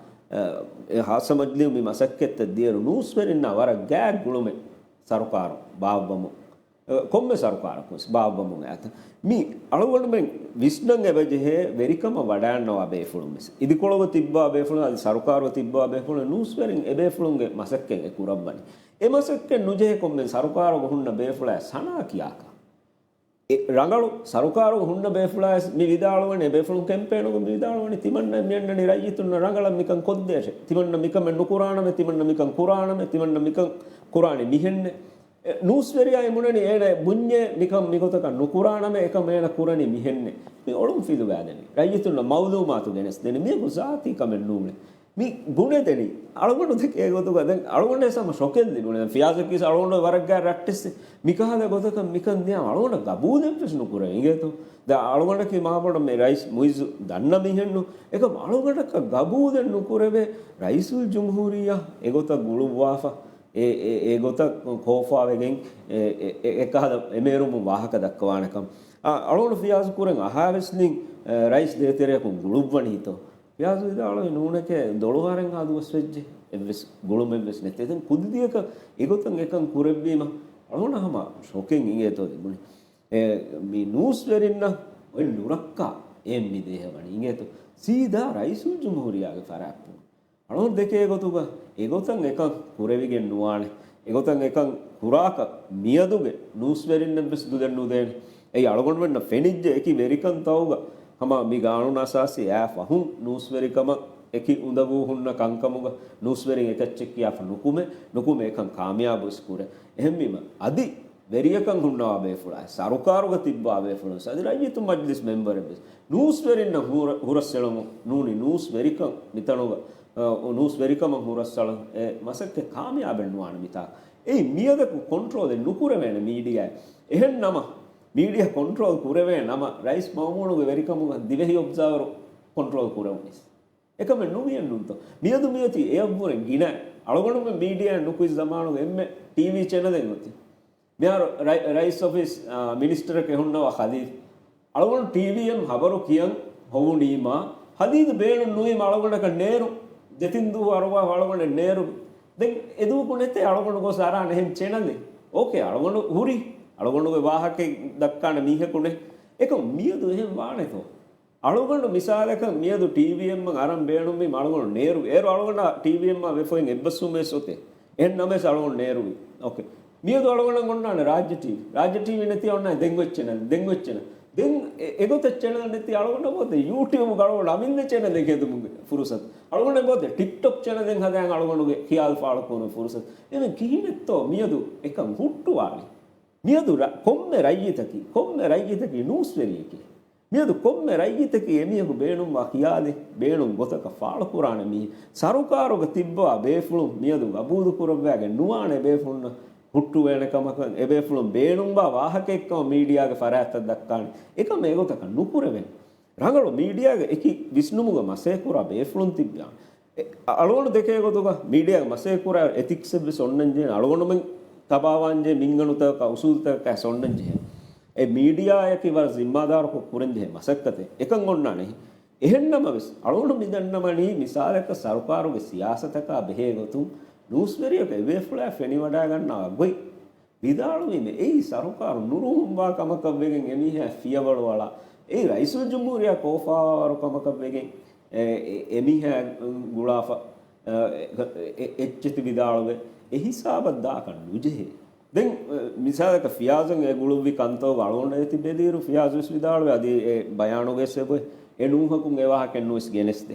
އެ، އެ ޚާއްޞަ މަޖިލީހު މި މަސައްކަތްތައް ދިޔައިރު ނޫސްވެރިންނާ ވަރަށް ގާތް ގުޅުމެއް ސަރުކާރު ބާއްވަމުން. ކޮންމެ ސަރުކާރަކުވެސް ބާއްވަމުން އައިތަ؟ މި އަޅުގަނޑުމެން ވިސްނަން އެބަޖެހޭ ވެރިކަމަށް ވަޑައިގަންނަވާ ބޭފުޅުންވެސް. އިދިކޮޅުގަ ތިއްބާ ބޭފުޅުން އަދި ސަރުކާރުގަ ތިއްބާ ބޭފުޅުން ނޫސްވެރިން އެބޭފުޅުންގެ މަސައްކަތް އެ ކުރައްވަނީ. އެ މަސައްކަތް ނުޖެހޭ ކޮންމެ ސަރުކާރުގަ ހުންނަ ބޭފުޅާ ސަނާ ކިޔާކަށް. އެ ރަނގަޅު ސަރުކާރުގަ ހުންނަ ބޭފުޅާ ވެސް މި ވިދާޅުވަނީ، ބޭފުޅުން ކެމްޕޭނުގަ މި ވިދާޅުވަނީ، ތިމަންނަ މިއަންނަނީ ރައްޔިތުންނަށް ރަނގަޅަށް މިކަން ކޮށްދޭށޭ. ތިމަންނަ މިކަމެއް ނުކުރާނަމޭ، ތިމަންނަ މިކަން ކުރާނަމޭ، ތިމަންނަ މިކަން ކުރާނީ މިހެންނޭ. އެ، ނޫސްވެރިޔާ އެ ބުނަނީ އޭނަ ބުންޏޭ މިކަން މިގޮތަކަށް ނުކުރާނަމޭ، އެކަމަށް އޭނަ ކުރަނީ މިހެންނޭ. މި އޮޅުން ފިލުވާދެނީ. ރައްޔިތުންނަށް މައުލޫމާތު ގެނެސްދެނީ. މީގެ ޒާތީ ކަމެއް ނޫނޭ. މި ބުނެދެނީ. އަޅުގަނޑު ދެކޭ ގޮތުގަ ދެން އަޅުގަނޑަށް ހަމަ ޝޮކެއް ލިބުނީ. ދެން ފިޔާޒަކީސް އަޅުގަނޑު ވަރަށް ގާތް ރައްޓެއްސެއް. މިކަހަލަ ގޮތަކަށް މިކަން ދިޔާ އަޅުގަނޑަށް ގަބޫލެއްވެސް ނުކުރޭ އިނގޭތޯ. ދެން އަޅުގަނޑަކީ މާބޮޑަށް މި ރައީސް މުއިއްޒު ދަންނަ މީހެއްނު. އެކަމް އަޅުގަނޑަކަށް ގަބޫލެއް ނުކުރެވޭ ރައީސުލްޖުމްހޫރިއްޔާ އެގޮތަށް ގުޅުއްވާފަ. އެ، އެ، އެ ގޮތަށް ކޯފާވެގެން އެ، އެ، އެ، އެކަހަލަ އެމޭރުމުން ވާހަކަ ދައްކަވާނެކަން. އަ، އަޅުގަނޑު ފިޔާޒު ކުރެން އަހާވެސްލިން، އެ، ރައީސް ދޭތެރެއަކުން ގުޅުއްވަނީތޯ. ފިޔާޒު ވިދާޅުވި ނޫނެކޭ ދޮޅުވާރެއްހާ ދުވަސް ވެއްޖެ. އެއްވެސް ގުޅުމެއްވެސް ނެތޭ. ދެން ކުދިދިޔަކަށް އެގޮތަށް އެކަން ކުރެއްވީމަ އަޅުގަނޑަށް ހަމަ ޝޮކެއް އިނގޭތޯ ލިބުނީ. އެ، މި ނޫސްވެރިންނަށް އޮތް ނުރައްކާ އެއް މި ދޭހަވަނީ އިނގޭތޯ. ސީދާ ރައީސުލްޖުމްހޫރިއްޔާގެ ފަރާތްޕުޅު. އަޅުގަނޑު ދެކޭ ގޮތުގަ އެގޮތަށް އެކަން ކުރެވިގެން ނުވާނެ. އެގޮތަށް އެކަން ކުރާކަށް މިއަދުގެ ނޫސްވެރިންނެއްވެސް ދުލެއް ނުދޭނެ. އެއީ އަޅުގަނޑުމެންނަށް ފެނިއްޖެ އެކި ވެރިކަންތައުގަ ހަމަ މި ގާނޫނު އަސާސީ އާ ފަހުން ނޫސްވެރިކަމަށް އެކި އުނދަގޫ ހުންނަ ކަންކަމުގަ ނޫސްވެރިން އެކައްޗެއް ކިޔާފަ ނުކުމެ، ނުކުމެ އެކަން ކާމިޔާބުވެސް ކުރޭ. އެހެންވީމަ އަދި ވެރިޔަކަން ހުންނަވާ ބޭފުޅާ، ސަރުކާރުގަ ތިއްބާ ބޭފުޅުން، އަދި ރައްޔިތު މަޖްލިސް މެމްބަރެއްވެސް ނޫސްވެރިންނަށް ހުރަ-، ހުރަސްއެޅަމުން ނޫނީ ނޫސްވެރިކަން މިތަނުގަ، އަ، ނޫސްވެރިކަމަށް ހުރަސްއަޅަން އެ މަސައްކަތް ކާމިޔާބެއް ނުވާނެ މިތާ. އެއީ މިއަދަކު ކޮންޓްރޯލެއް ނުކުރެވޭނެ މީޑިއާއެއް. އެހެން ނަމަ، މީޑިއާ ކޮންޓްރޯލް ކުރެވޭ ނަމަ، ރައީސް މައުމޫނުގެ ވެރިކަމުގަ ދިވެހި އޮބްޒާވަރު ކޮންޓްރޯލް ކުރެވުނީސް. އެކަމެއް ނުވިއެއްނޫންތޯ؟ މިއަދު މިއޮތީ އެއަށްވުރެ ގިނަ އަޅުގަނޑުމެން މީޑިއާއެއް ނުކުތް ޒަމާނުގެ އެންމެ ޓީވީ ޗެނަލެއް އޮތީ. މިހާރު ރައި-، ރައީސް އޮފީސް، އާ، މިނިސްޓަރެކޭ ހުންނަވާ ހަދީދު. އަޅުގަނޑު ޓީވީއަށް ހަބަރު ކިޔަން ހޮވުނީމާ، ހަދީދު ބޭނުން ނުވީމަ އަޅުގަނޑަކަށް ނޭރު، ދެތިން ދުވަހު އަރުވާފަ އަޅުގަނޑެއް ނޭރު. ދެން އެދުވަހަކު ނެތޭ އަޅުގަނޑު ގޮސް އަރާނެ އެހެން ޗެނަލެއް. އޯކޭ، އަޅުގަނޑު ހުރި، އަޅުގަނޑުގެ ވާހަކައެއް ދައްކާނެ މީހަކު ނެތް. އެކަމް މިއަދު އެހެން ވާނެތޯ؟ އަޅުގަނޑު މިސާލަކަށް މިއަދު ޓީވީއެމް އަށް އަރަން ބޭނުންވީމަ އަޅުގަނޑު ނޭރު، އޭރު އަޅުގަނޑަށް ޓީވީއެމް އާ ވެފައިން އެއްބަސްވުމެއް އޮތޭ. އެހެން ނަމަވެސް އަޅުގަނޑު ނޭރުވި. އޯކޭ. މިއަދު އަޅުގަނޑަށް އޮންނާނެ ރާއްޖެ ޓީވީ. ރާއްޖެ ޓީވީ ނެތި އޮންނާނެ ދެން އޮތް ޗެނަލް، ދެން އޮތް ޗެނަލް. ދެން އެ-، އެގޮތަށް ޗެނަލް ނެތި އަޅުގަނޑަށް އޮތޭ ޔޫޓިއުބް އަޅުގަނޑަށް އަމިއްލަ ޗެނަލެއް ހެދުމުގެ ފުރުސަތު. އަޅުގަނޑަށް އޮތޭ ޓިކްޓޮކް ޗެނަލެއް ހަދާން އަޅުގަނޑުގެ ޚިޔާލު ފާޅުކުރުމުގެ ފުރުސަތު. އެމެން ކިހިނެއްތޯ މިއަދު އެކަން ހުއްޓުވާނީ؟ މިއަދު ރަ-، ކޮންމެ ރައްޔިތަކީ، ކޮންމެ ރައްޔިތަކީ ނޫސްވެރިއެކޭ. މިއަދު ކޮންމެ ރައްޔިތަކީ އެމީހަކު ބޭނުންވާ ޚިޔާލެއް، ބޭނުން ގޮތަކަށް ފާޅުކުރާނެ މީހެއް. ސަރުކާރުގަ ތިއްބަވާ ބޭފުޅުން މިއަދު ގަބޫލުކުރައްވާގެން ނުވާނެ ބޭފުޅުންނަށް ހުއްޓުވޭނެ ކަމަކަށް، އެބޭފުޅުން ބޭނުންވާ ވާހަކައެއްކަމަށް މީޑިއާގެ ފަރާތްތައް ދައްކާނެ. އެކަމަށް އެގޮތަކަށް ނުކުރެވޭނެ. ރަނގަޅު މީޑިއާގެ އެކި ވިސްނުމުގަ މަސައްކަތްކުރާ ބޭފުޅުން ތިއްބާނެ. އެ، އަ-، އަޅުގަނޑު ދެކޭ ގޮތުގަ މީޑިއާގެ މަސައްކަތްކުރާ އެތިކްސްއެއްވެސް އޮންނަންޖެހޭ. އަޅުގަނޑުމެން ތަބާވާންޖެހޭ މިންގަނޑުތަކަކާ އުސޫލުތަކަކާ އޮންނަންޖެހޭ. އެ މީޑިއާއަކީ ވަރަށް ޒިންމާދާރުކޮށް ކުރަންޖެހޭ މަސައްކަތެއް. އެކަން އޮންނާނެ. އެހެންނަމަވެސް، އަޅުގަނޑު މިދަންނަވަނީ މިސާލަކަށް ސަރުކާރުގެ ސިޔާސަތަކާ ބެހޭ ގޮތުން ނޫސްވެރިޔަކު އެބޭފުޅާ ފެނިވަޑައިގަންނަވާ ގޮތް. ވިދާޅުވީމެ، އެއީ ސަރުކާރު ނުރުހުންވާ ކަމަކަށް ވެގެން އެމީހާ ފިޔަވަޅު އަޅާ، އެއީ ރައީސުލްޖުމްހޫރިއްޔާ ކޯފާވާވަރު ކަމަކަށް ވެގެން، އެ، އެ، އެމީހާ ގުޅާފަ، އެ، އެ، އެއްޗެތި ވިދާޅުވެ، އެ ހިސާބަށް ދާކަށް ނުޖެހޭ. ދެން، އެ، މިސާލަކަށް ފިޔާޒު އެ ގުޅުއްވި ކަންތައް އަޅުގަނޑަށް އޭތި ބެލިއިރު ފިޔާޒުވެސް ވިދާޅުވެ، އަދި އެ ބަޔާނުގަ އެބަ އެ ނޫހަކުން އެ ވާހަކަ ނުވެސް ގެނެސްދޭ.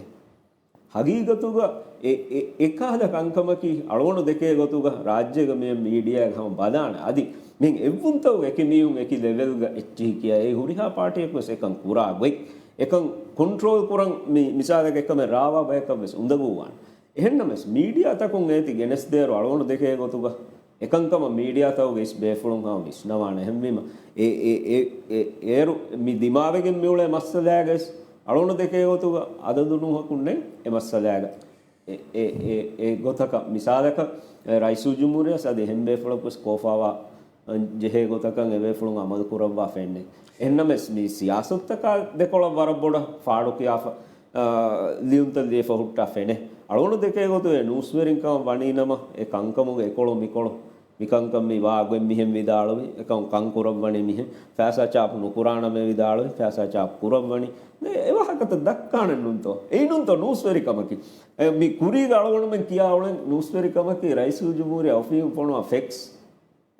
ހަގީގަތުގަ އެ، އެ، އެކަހަލަ ކަންކަމަކީ، އަޅުގަނޑު ދެކޭ ގޮތުގަ ރާއްޖޭގަ މި މީޑިއާގަ ހަމަ ބަލާނެ. އަދި މިހެން އެއްވުންތަކުގަ އެކި މީހުން އެކި ލެވެލްގަ އެއްޗިހި ކިޔާ، އެ ހުރިހާ ޕާޓީއަކުވެސް އެކަން ކުރާ ގޮތް، އެކަން ކޮންޓްރޯލް ކުރަން މި މިސާލަކަށް އެކަމެއް ރާވާ ބަޔަކަށްވެސް އުނދަގޫވާނެ. އެހެންނަމަވެސް، މީޑިއާތަކުން އޭތި ގެނެސްދޭއިރު އަޅުގަނޑު ދެކޭ ގޮތުގަ އެކަންކަމަށް މީޑިއާތަކުގެ އިސް ބޭފުޅުން ހަމަ ވިސްނަވާނެ. އެހެންވީމަ، އެ، އެ، އެ، އެ، އޭރު މި ދިމާވެގެން މިއުޅޭ މައްސަލާގަވެސް އަޅުގަނޑު ދެކޭ ގޮތުގަ އަދަދު ނޫހަކުންނެއް އެ މައްސަލާގަ. އެ، އެ، އެ، އެ ގޮތަކަށް މިސާލަކަށް، އެ، ރައީސުލްޖުމްހޫރިއްޔާ އަދި އެހެން ބޭފުޅަކުވެސް ކޯފާވާ ޖެހޭ ގޮތަކަށް އެބޭފުޅުން އަމަލު ކުރައްވާ ފެންނެ. އެހެންނަމަވެސް، މި ސިޔާސަތުތަކާ ދެކޮޅަށް ވަރަށް ބޮޑަށް ފާޑުކިޔާފަ، އާ، ލިޔުންތައް ލިޔެފަ ހުއްޓާ ފެނެ. އަޅުގަނޑު ދެކޭ ގޮތުގަ ނޫސްވެރިން ކަމަށް ވަނީ ނަމަ، އެ ކަންކަމުގެ އެކޮޅު މިކޮޅު، މިކަންކަން މި ވާ ގޮތް މިހެން ވިދާޅުވި، އެކަން ކަން ކުރައްވަނީ މިހެން، ފައިސާ ޗާޕް ނުކުރާނަމޭ ވިދާޅުވި، ފައިސާ ޗާޕް ކުރައްވަނީ. ދެ އެ ވާހަކަތައް ދައްކާނެ ނޫންތޯ؟ އެއީ ނޫންތޯ ނޫސްވެރިކަމަކީ؟ އެ މި ކުރީގަ އަޅުގަނޑުމެން ކިޔާ އުޅެން ނޫސްވެރިކަމަކީ ރައީސުލްޖުމްހޫރިއްޔާ އޮފީހުން ފޮނުވާ ފެކްޓްސް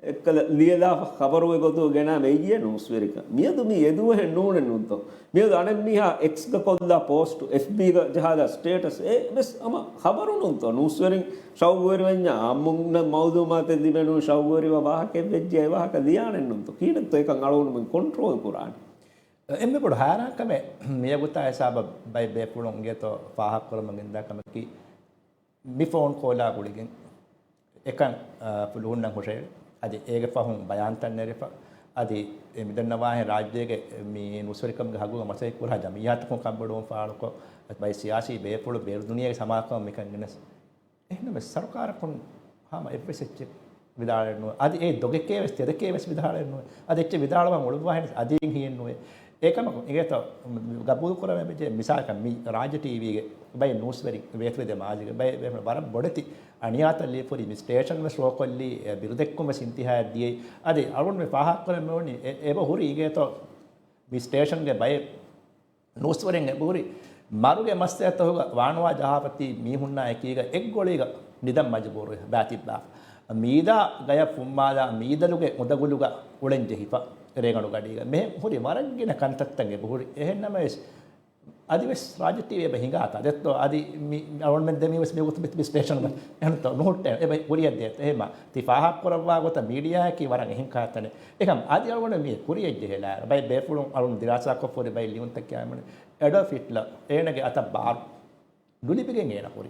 އެއްކަލަ ލިޔެލާފަ ޚަބަރުގެ ގޮތުގަ ގެނާ މެއްޔޭ ނޫސްވެރިކަން. މިއަދު މީ އެދުވަހެއް ނޫނެއް ނޫންތޯ؟ މިއަދު އަނެއްމީހާ އެކްސްގަ ކޮށްލާ ޕޯސްޓު، އެފްބީގަ ޖަހާލާ ސްޓޭޓަސް، އެ ވެސް ހަމަ ޚަބަރު ނޫންތޯ؟ ނޫސްވެރިން ޝައުގުވެރިވެންޏާ އާއްމުންނަށް މައުލޫމާތެއް ލިބެނުން ޝައުގުވެރިވާ ވާހަކައެއް ވެއްޖެ އެ ވާހަކަ ލިޔާނެއް ނޫންތޯ؟ ކިހިނެއްތޯ އެކަން އަޅުގަނޑުމެން ކޮންޓްރޯލް ކުރާނީ؟ އެންމެ ބޮޑު ހައިރާންކަމެއް މިއަގުތާ ހިސާބަށް ބައެއް ބޭފުޅުން އިނގޭތޯ ފާހަގަކުރަމުން ގެންދާ ކަމަކީ، މި ފޯން ކޯލާ ގުޅިގެން އެކަން، އާ، ފުލުހުންނަށް ހުށައެޅި. އަދި އޭގެ ފަހުން ބަޔާންތައް ނެރެފަ. އަދި އެ މިދަންނަވާހެން ރާއްޖޭގެ މި ނޫސްވެރިކަމުގެ ހަގުގަ މަސައްކަތް ކުރާ ޖަމިއްޔާތަކުން ކަންބޮޑުވުން ފާޅުކޮށް، އަދި ބައެއް ސިޔާސީ ބޭފުޅު ބޭރު ދުނިޔޭގެ ސަމާލުކަމަށް މިކަން ގެނެސް. އެހެންނަމަވެސް ސަރުކާރަކުން ހަމަ އެއްވެސް އެއްޗެއް ވިދާޅެއް ނުވޭ. އަދި އެ ދޮގެކޭ ވެސް ތެދެކޭ ވެސް ވިދާޅެއް ނުވޭ. އަދި އެއްޗެއް ވިދާޅުވާން އުޅުއްވާހެން އަދި އެއް ހިއެއް ނުވޭ. އެކަމަކު އިނގޭތޯ ގަބޫލު ކުރަމޭ ބެޖޭ މިސާލަކަށް މި ރާއްޖެ ޓީވީގެ ބައެއް ނޫސްވެރިން ވޭތުވެދޭ މާޒީގެ ބައެއް ވަރަށް ބޮޑެތި އަނިޔާތައް ލިޔެފަ ހުރި މި ސްޓޭޝަން ވެސް ޝޯކޮށްލީ، އެ ބިރުދެއްކުން ވެސް އިންތިހާއަށް ދިޔައީ. އަދި އަޅުގަނޑު މި ފާހަގަކުރަން މިވަނީ އެ، އެބަ ހުރި އިނގޭތޯ މި ސްޓޭޝަންގެ ބައެއް ނޫސްވެރިން އެބަހުރި މަރުގެ މައްސަލަތަކުގަ ވާނުވާ ޖަހާފަތި މީހުންނާ އެކީގަ އެއްގޮޅީގަ ނިދަން މަޖުބޫރުވެ ބާތިއްބާފަ. މީދާ ގަޔަށް ފުއްމާލާ މީދަލުގެ އުނދަގުލުގަ އުޅެން ޖެހިފަ ރޭގަނޑު ގަޑީގަ. މިހެން ހުރި ވަރަށް ގިނަ ކަންތައްތައް އެބަހުރި. އެހެންނަމަވެސް، އަދިވެސް ރާއްޖެ ޓީވީ އެބަ ހިނގާތާ ދެއްތޯ؟ އަދި މި އަޅުގަނޑުމެން ދެމީވެސް މި ގޮތު މި ސްޓޭޝަން އެހެންތޯ ނުހުއްޓޭ އެބަ ކުރިއަށް ދޭތޯ؟ އެހެމާ ތި ފާހަގަކުރައްވާ ގޮތަށް މީޑިއާއަކީ ވަރަށް އެހެން ކާތަނެއް. އެކަމް އަދި އަޅުގަނޑު މީ ކުރިއަށް ޖެހިލާ ބައެއް ބޭފުޅުން އަޅުން ދިރާސާކޮށްފަ ހުރި ބައެއް ލިޔުންތައް ކިޔާމަނެ އެޑޯލްފް ހިޓްލަރ އޭނަގެ އަތަށް ބާރު ނުލިބިގެން އޭނަ ހުރި.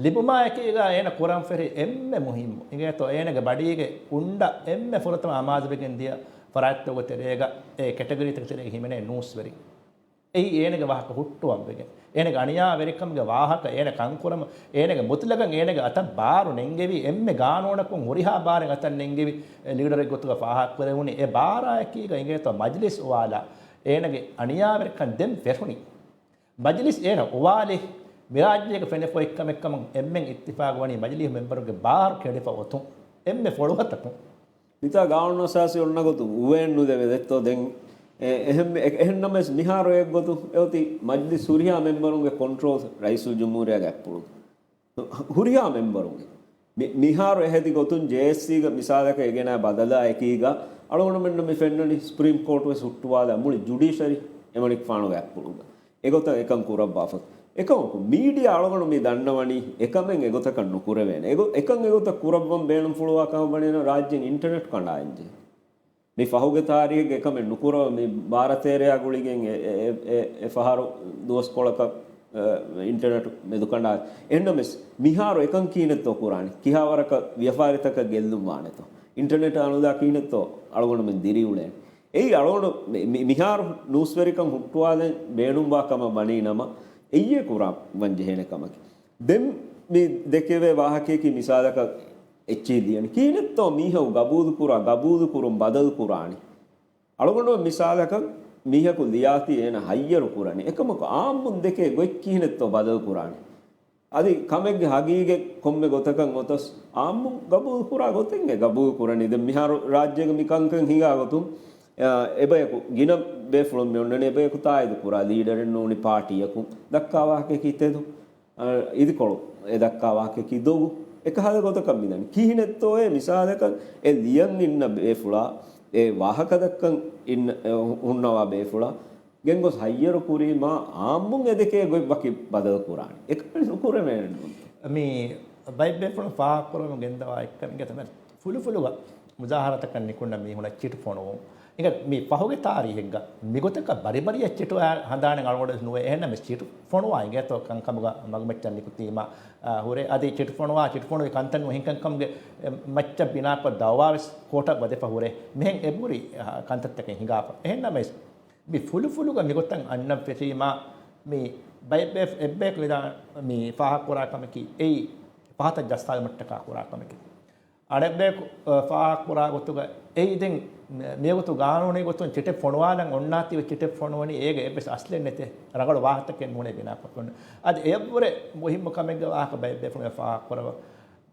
ލިބުމާ އެކީގަ އޭނަ ކުރަން ފެށި އެންމެ މުހިއްމު އިނގޭތޯ އޭނަގެ ބަޑީގެ އުނޑަށް އެންމެ ފުރަތަމަ އަމާޒުވެގެން ދިޔަ ފަރާތްތަކުގެ ތެރޭގަ އެ ކެޓަގަރީތަކުގެ ތެރޭގަ ހިމެނޭ ނޫސްވެރިން. އެއީ އޭނަގެ ވާހަކަ ހުއްޓުވަން ވެގެން. އޭނަގެ އަނިޔާވެރިކަމުގެ ވާހަކަ، އޭނަ ކަންކުރަމު، އޭނަގެ މުތުލަގަށް އޭނަގެ އަތަށް ބާރު ނެންގެވި، އެންމެ ގާނޫނަކުން ހުރިހާ ބާރެއް އަތަށް ނެންގެވި، އެ، ލީޑަރެއް ގޮތުގަ ފާހަގަކުރެވުނީ. އެ ބާރާއެކީގަ އިނގޭތޯ މަޖިލިސް އުވާލާ، އޭނަގެ އަނިޔާވެރިކަން ދެން ފެށުނީ. މަޖިލިސް އޭނަ އުވާލި، މި ރާއްޖޭގެ ފެނިފައި ކަމެއް ކަމަށް އެންމެން އިއްތިފާގު ވަނީ މަޖިލީހު މެންބަރުގެ ބާރު ކެނޑިފަ އޮތުން، އެންމެ ފޮޅުހަތަކުން. މިތާ ގާނޫނު އަސާސީ އޮންނަ ގޮތުން އުވައެއް ނުލެވޭ ދެއްތޯ؟ ދެން އެ-، އެހެން-، އެ-، އެހެންނަމަވެސް މިހާރު އެއްގޮތުން އެއޮތީ މަޖްލިސް ހުރިހާ މެމްބަރުންގެ ކޮންޓްރޯލް ރައީސުލްޖުމްހޫރިއްޔާގެ އަތްޕުޅުގަ. ހުރިހާ މެމްބަރުންގެ. މި-، މިހާރު އެހެދި ގޮތުން ޖޭއެސްސީގެ މިސާލަކަށް އެ ގެނައި ބަދަލާ އެކީގަ އަޅުގަނޑުމެންނަށް މި ފެންނަނީ ސްޕްރީމް ކޯޓު ވެސް ހުއްޓުވާލާ މުޅި ޖުޑިޝަރީ އެމަނިކުފާނުގެ އަތްޕުޅުގަ. އެގޮތަށް އެކަން ކުރައްވާފަ. އެކަމަކު މީޑިއާ އަޅުގަނޑު މި ދަންނަވަނީ އެކަމެއް އެގޮތަކަށް ނުކުރެވޭނެ. އެގޮ-، އެކަން އެގޮތަށް ކުރައްވަން ބޭނުންފުޅުވާ ކަމަށް ވަނީ ރާއްޖޭން އިންޓަރނެޓް ކަނޑާއިންޖެހޭ. މި ފަހުގެ ތާރީހެއްގަ އެކަމެއް ނުކުރަވަ މި ބާރަތޭރެޔާ ގުޅިގެން އެ، އެ، އެ، އެ، އެ ފަހަރު ދުވަސްކޮޅަކަށް، އެ، އިންޓަރނެޓް މެދުކަނޑާ. އެހެންނަމަވެސް މިހާރު އެކަން ކީނެއްތޯ ކުރާނީ؟ ކިހާވަރަކަށް ވިޔަފާރިތަކަށް ގެއްލުން ވާނެތޯ؟ އިންޓަރނެޓް އަނުދާ ކީނެއްތޯ އަޅުގަނޑުމެން ދިރިއުޅޭނެ؟ އެއީ އަޅުގަނޑު މި-، މި-، މިހާރު ނޫސްވެރިކަން ހުއްޓުވާލަން ބޭނުންވާ ކަމަށް ވަނީ ނަމަ، އެއްޔޭ ކުރައްވަން ޖެހޭނެ ކަމަކީ. ދެން މި ދެކެވޭ ވާހަކަޔަކީ މިސާލަކަށް އެއްޗިހި ލިޔަނީ. ކީނެއްތޯ މީހަކު ގަބޫލުކުރާ، ގަބޫލުކުރުން ބަދަލުކުރާނީ؟ އަޅުގަނޑު މިސާލަކަށް މީހަކު ލިޔާތީ އޭނަ ހައްޔަރު ކުރަނީ. އެކަމަކު އާއްމުން ދެކޭ ގޮތް ކިހިނެއްތޯ ބަދަލުކުރާނީ؟ އަދި ކަމެއްގެ ހަގީގަތް ކޮންމެ ގޮތަކަށް އޮތަސް އާއްމުން ގަބޫލުކުރާ ގޮތެއްގެ ގަބޫލު ކުރަނީ. ދެން މިހާރު ރާއްޖޭގެ މި ކަންކަން ހިނގާ ގޮތުން، އާ، އެބަޔަކު ގިނަ ބޭފުޅުން މި އޮންނަނީ އެބަޔަކު ތާއީދު ކުރާ ލީޑަރެއް ނޫނީ ޕާޓީއަކުން ދައްކާ ވާހަކަޔަކީ ތެދު. އާ، އިދިކޮޅު އެ ދައްކާ ވާހަކަޔަކީ ދޮގު. އެކަހަލަ ގޮތަކަށް މިދަނީ. ކިހިނެއްތޯއޭ މިސާލަކަށް އެ ލިޔަން އިންނަ ބޭފުޅާ، އެ ވާހަކަ ދައްކަން އިންނަ، އެ ހުންނަވާ ބޭފުޅާ ގެންގޮސް ހައްޔަރު ކުރީމާ އާއްމުން އެދެކޭ ގޮތް ވަކި ބަދަލު ކުރާނެ. އެކަން ނުކުރެވޭނެ ނޫންތޯ؟ މި ބައެއް ބޭފުޅުން ފާހަގަކުރަމުން ގެންދަވާ އެއްކަން އިނގޭތޯ ފުލުފުލުގަ މުޒާހަރާތަކަށް ނިކުންނަ މީހުނަށް ޗިޓު ފޮނުވުން. އިނގޭ މި ފަހުގެ ތާރީހެއްގަ މިގޮތަކަށް ބަރިބަރިއަށް ޗިޓު އައި ހަނދާނެއް އަޅުގަނޑު ނުވޭ. އެހެންނަމަވެސް ޗިޓު ފޮނުވާ އިނގޭތޯ ކަންކަމުގަ މަގުމައްޗަށް ނިކުތީމާ، އާ، ހުރޭ. އަދި ޗިޓު ފޮނުވާ، ޗިޓު ފޮނުވި ކަންތައް ނުހިނގަންކަމުގެ، އެ، މައްޗަށް ބިނާކޮށް ދައުވާވެސް ކޯޓަށް ވަދެފަ ހުރޭ. މިހެން އެބުރި، އާ، ކަންތައްތަކެއް ހިނގާފަ. އެހެންނަމަވެސް މި ފުލުފުލުގަ މިގޮތަށް އަންނަން ފެށީމާ، މި ބައެއް ބޭ-، އެއްބަޔަކު ވެދާ މި ފާހަގަކުރާ ކަމަކީ އެއީ ފަހަތަށް ޖައްސާލުމަށްޓަކާ ކުރާ ކަމެކެވެ. އަނެއްބަޔަކު، އަ، ފާހަގަކުރާ ގޮތުގަ އެއީ ދެން މި-، މިވަގުތު ގާނޫނީ ގޮތުން ޗިޓެއް ފޮނުވާލަން އޮންނާތީވެ ޗިޓެއް ފޮނުވަނީ އޭގެ އެއްވެސް އަސްލެއް ނެތޭ. ރަނގަޅު ވާހަކަތަކެއް ނޫނޭ ބިނާކޮށް ފޮނުވަނީ. އަދި އެއަށްވުރެ މުހިއްމު ކަމެއްގެ ވާހަކަ ބައެއް ބޭފުޅުން ފާހަގަކުރައްވާ.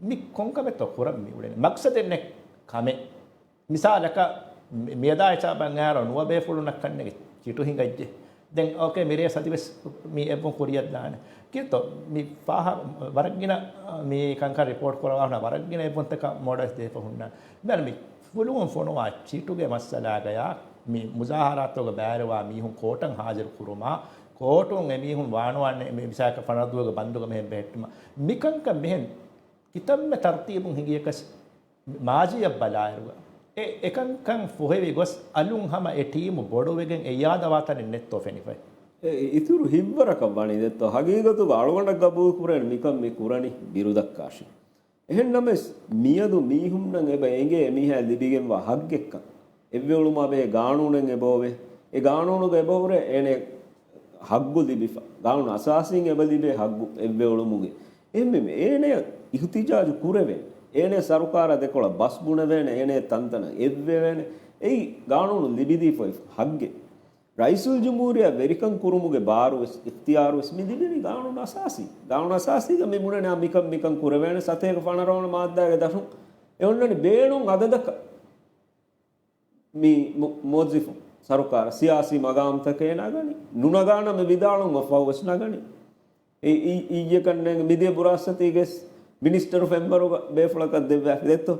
މި ކޮންކަމެއްތޯ ކުރަން މި އުޅެނީ؟ މަގްސަދެއް ނެތް ކަމެއް. މިސާލަކަށް މި-، މިއަދާ ހިސާބަށް އައިރު ނުވަ ބޭފުޅުންނަށް ކަންނޭނގެ ޗިޓު ހިނގައްޖެ. ދެން އޯކޭ، މިރޭ ސަތިވެސް މި އެއްވުން ކުރިއަށް ދާނެ. ކިތައް މި ފާހަ-، ވަރަށްގިނަ މި ކަންކަން ރިޕޯޓް ކުރައްވާ ހުންނަ ވަރަށްގިނަ އެއްވުންތަކަށް މޯޑަލްސް ދޭފަ ހުންނަ. މި ފުލުވުން ފޮނުވާ ޗިޓުގެ މައްސަލާގަޔާ މި މުޒާހަރާތުގަ ބައިވެރިވާ މީހުން ކޯޓަށް ހާޒިރު ކުރުމާ، ކޯޓުން އެމީހުން ވާނުވާނެ މި މިސާލަކަށް ފަނަރަ ދުވަހުގެ ބަންދުގަ މިހެން ބެހެއްޓުމާ. މިކަންކަން މިހެން ކިތަންމެ ތަރުތީބުން ހިނގިޔަކަސް މާޒީއަށް ބަލާއިރުގަ އެ އެކަންކަން ފޮހެވި ގޮސް އަލުން ހަމަ އެ ޓީމު ބޮޑުވެގެން އެއްޔާދަވާތަނެއް ނެތްތޯ ފެނިފައި. އެ އިތުރު ހިތްވަރަކަށް ވަނީ ދެއްތޯ؟ ހަގީގަތުގަ އަޅުގަނޑަށް ގަބޫލު ކުރޭނެ މިކަން މި ކުރަނީ ބިރުދައްކާށި. އެހެންނަމަވެސް މިއަދު މީހުންނަށް އެބަ އެނގޭ އެމީހާ ލިބިގެންވާ ހައްގެއްކަން. އެއްވެވުޅުމާ ބެހޭ ގާނޫނެއް އެބައޮވޭ. އެ ގާނޫނުގަ އެބަހުރޭ އޭނަ ހައްގު ލިބިފަ. ގާނޫނު އަސާސީން އެބަ ލިބޭ ހައްގު އެއްވެވުޅުމުގެ. އެހެންވީމަ އޭނަޔަށް އިހުތިޖާޖު ކުރެވޭނެ. އޭނަޔަށް ސަރުކާރާ ދެކޮޅަށް ބަސް ބުނެވޭނެ. އޭނަޔަށް ތަންތަނަށް އެއްވެވޭނެ. އެއީ ގާނޫނު ލިބިދީފައި ހައްގެއް. ރައީސުލްޖުމްހޫރިއްޔާ ވެރިކަން ކުރުމުގެ ބާރުވެސް، އިޚްތިޔާރުވެސް މި ލިބެނީ ގާނޫނު އަސާސީ. ގާނޫނު އަސާސީގަ މި ބުނެނީ މިކަން، މިކަން ކުރެވޭނެ. ސަތޭކަ ފަނަރަ ވަނަ މާއްދާގެ ދަށުން އެ އޮންނަނީ ބޭނުން އަދަދަކަށް މި މު-، މުވައްޒިފު ސަރުކާރަށް ސިޔާސީ މަގާމްތަކެއް ނަގަނީ. ނުނަގާނަމޭ ވިދާޅުވުމަށް ފަހުވެސް ނަގަނީ. އެ-، އި-، އިއްޔެ ކަންނޭނގެ މިދިޔަ ބުރާސްފަތީގެސް މިނިސްޓަރު ފެންވަރުގަ ބޭފުޅަކަށް ދެއްވާފި ދެއްތޯ؟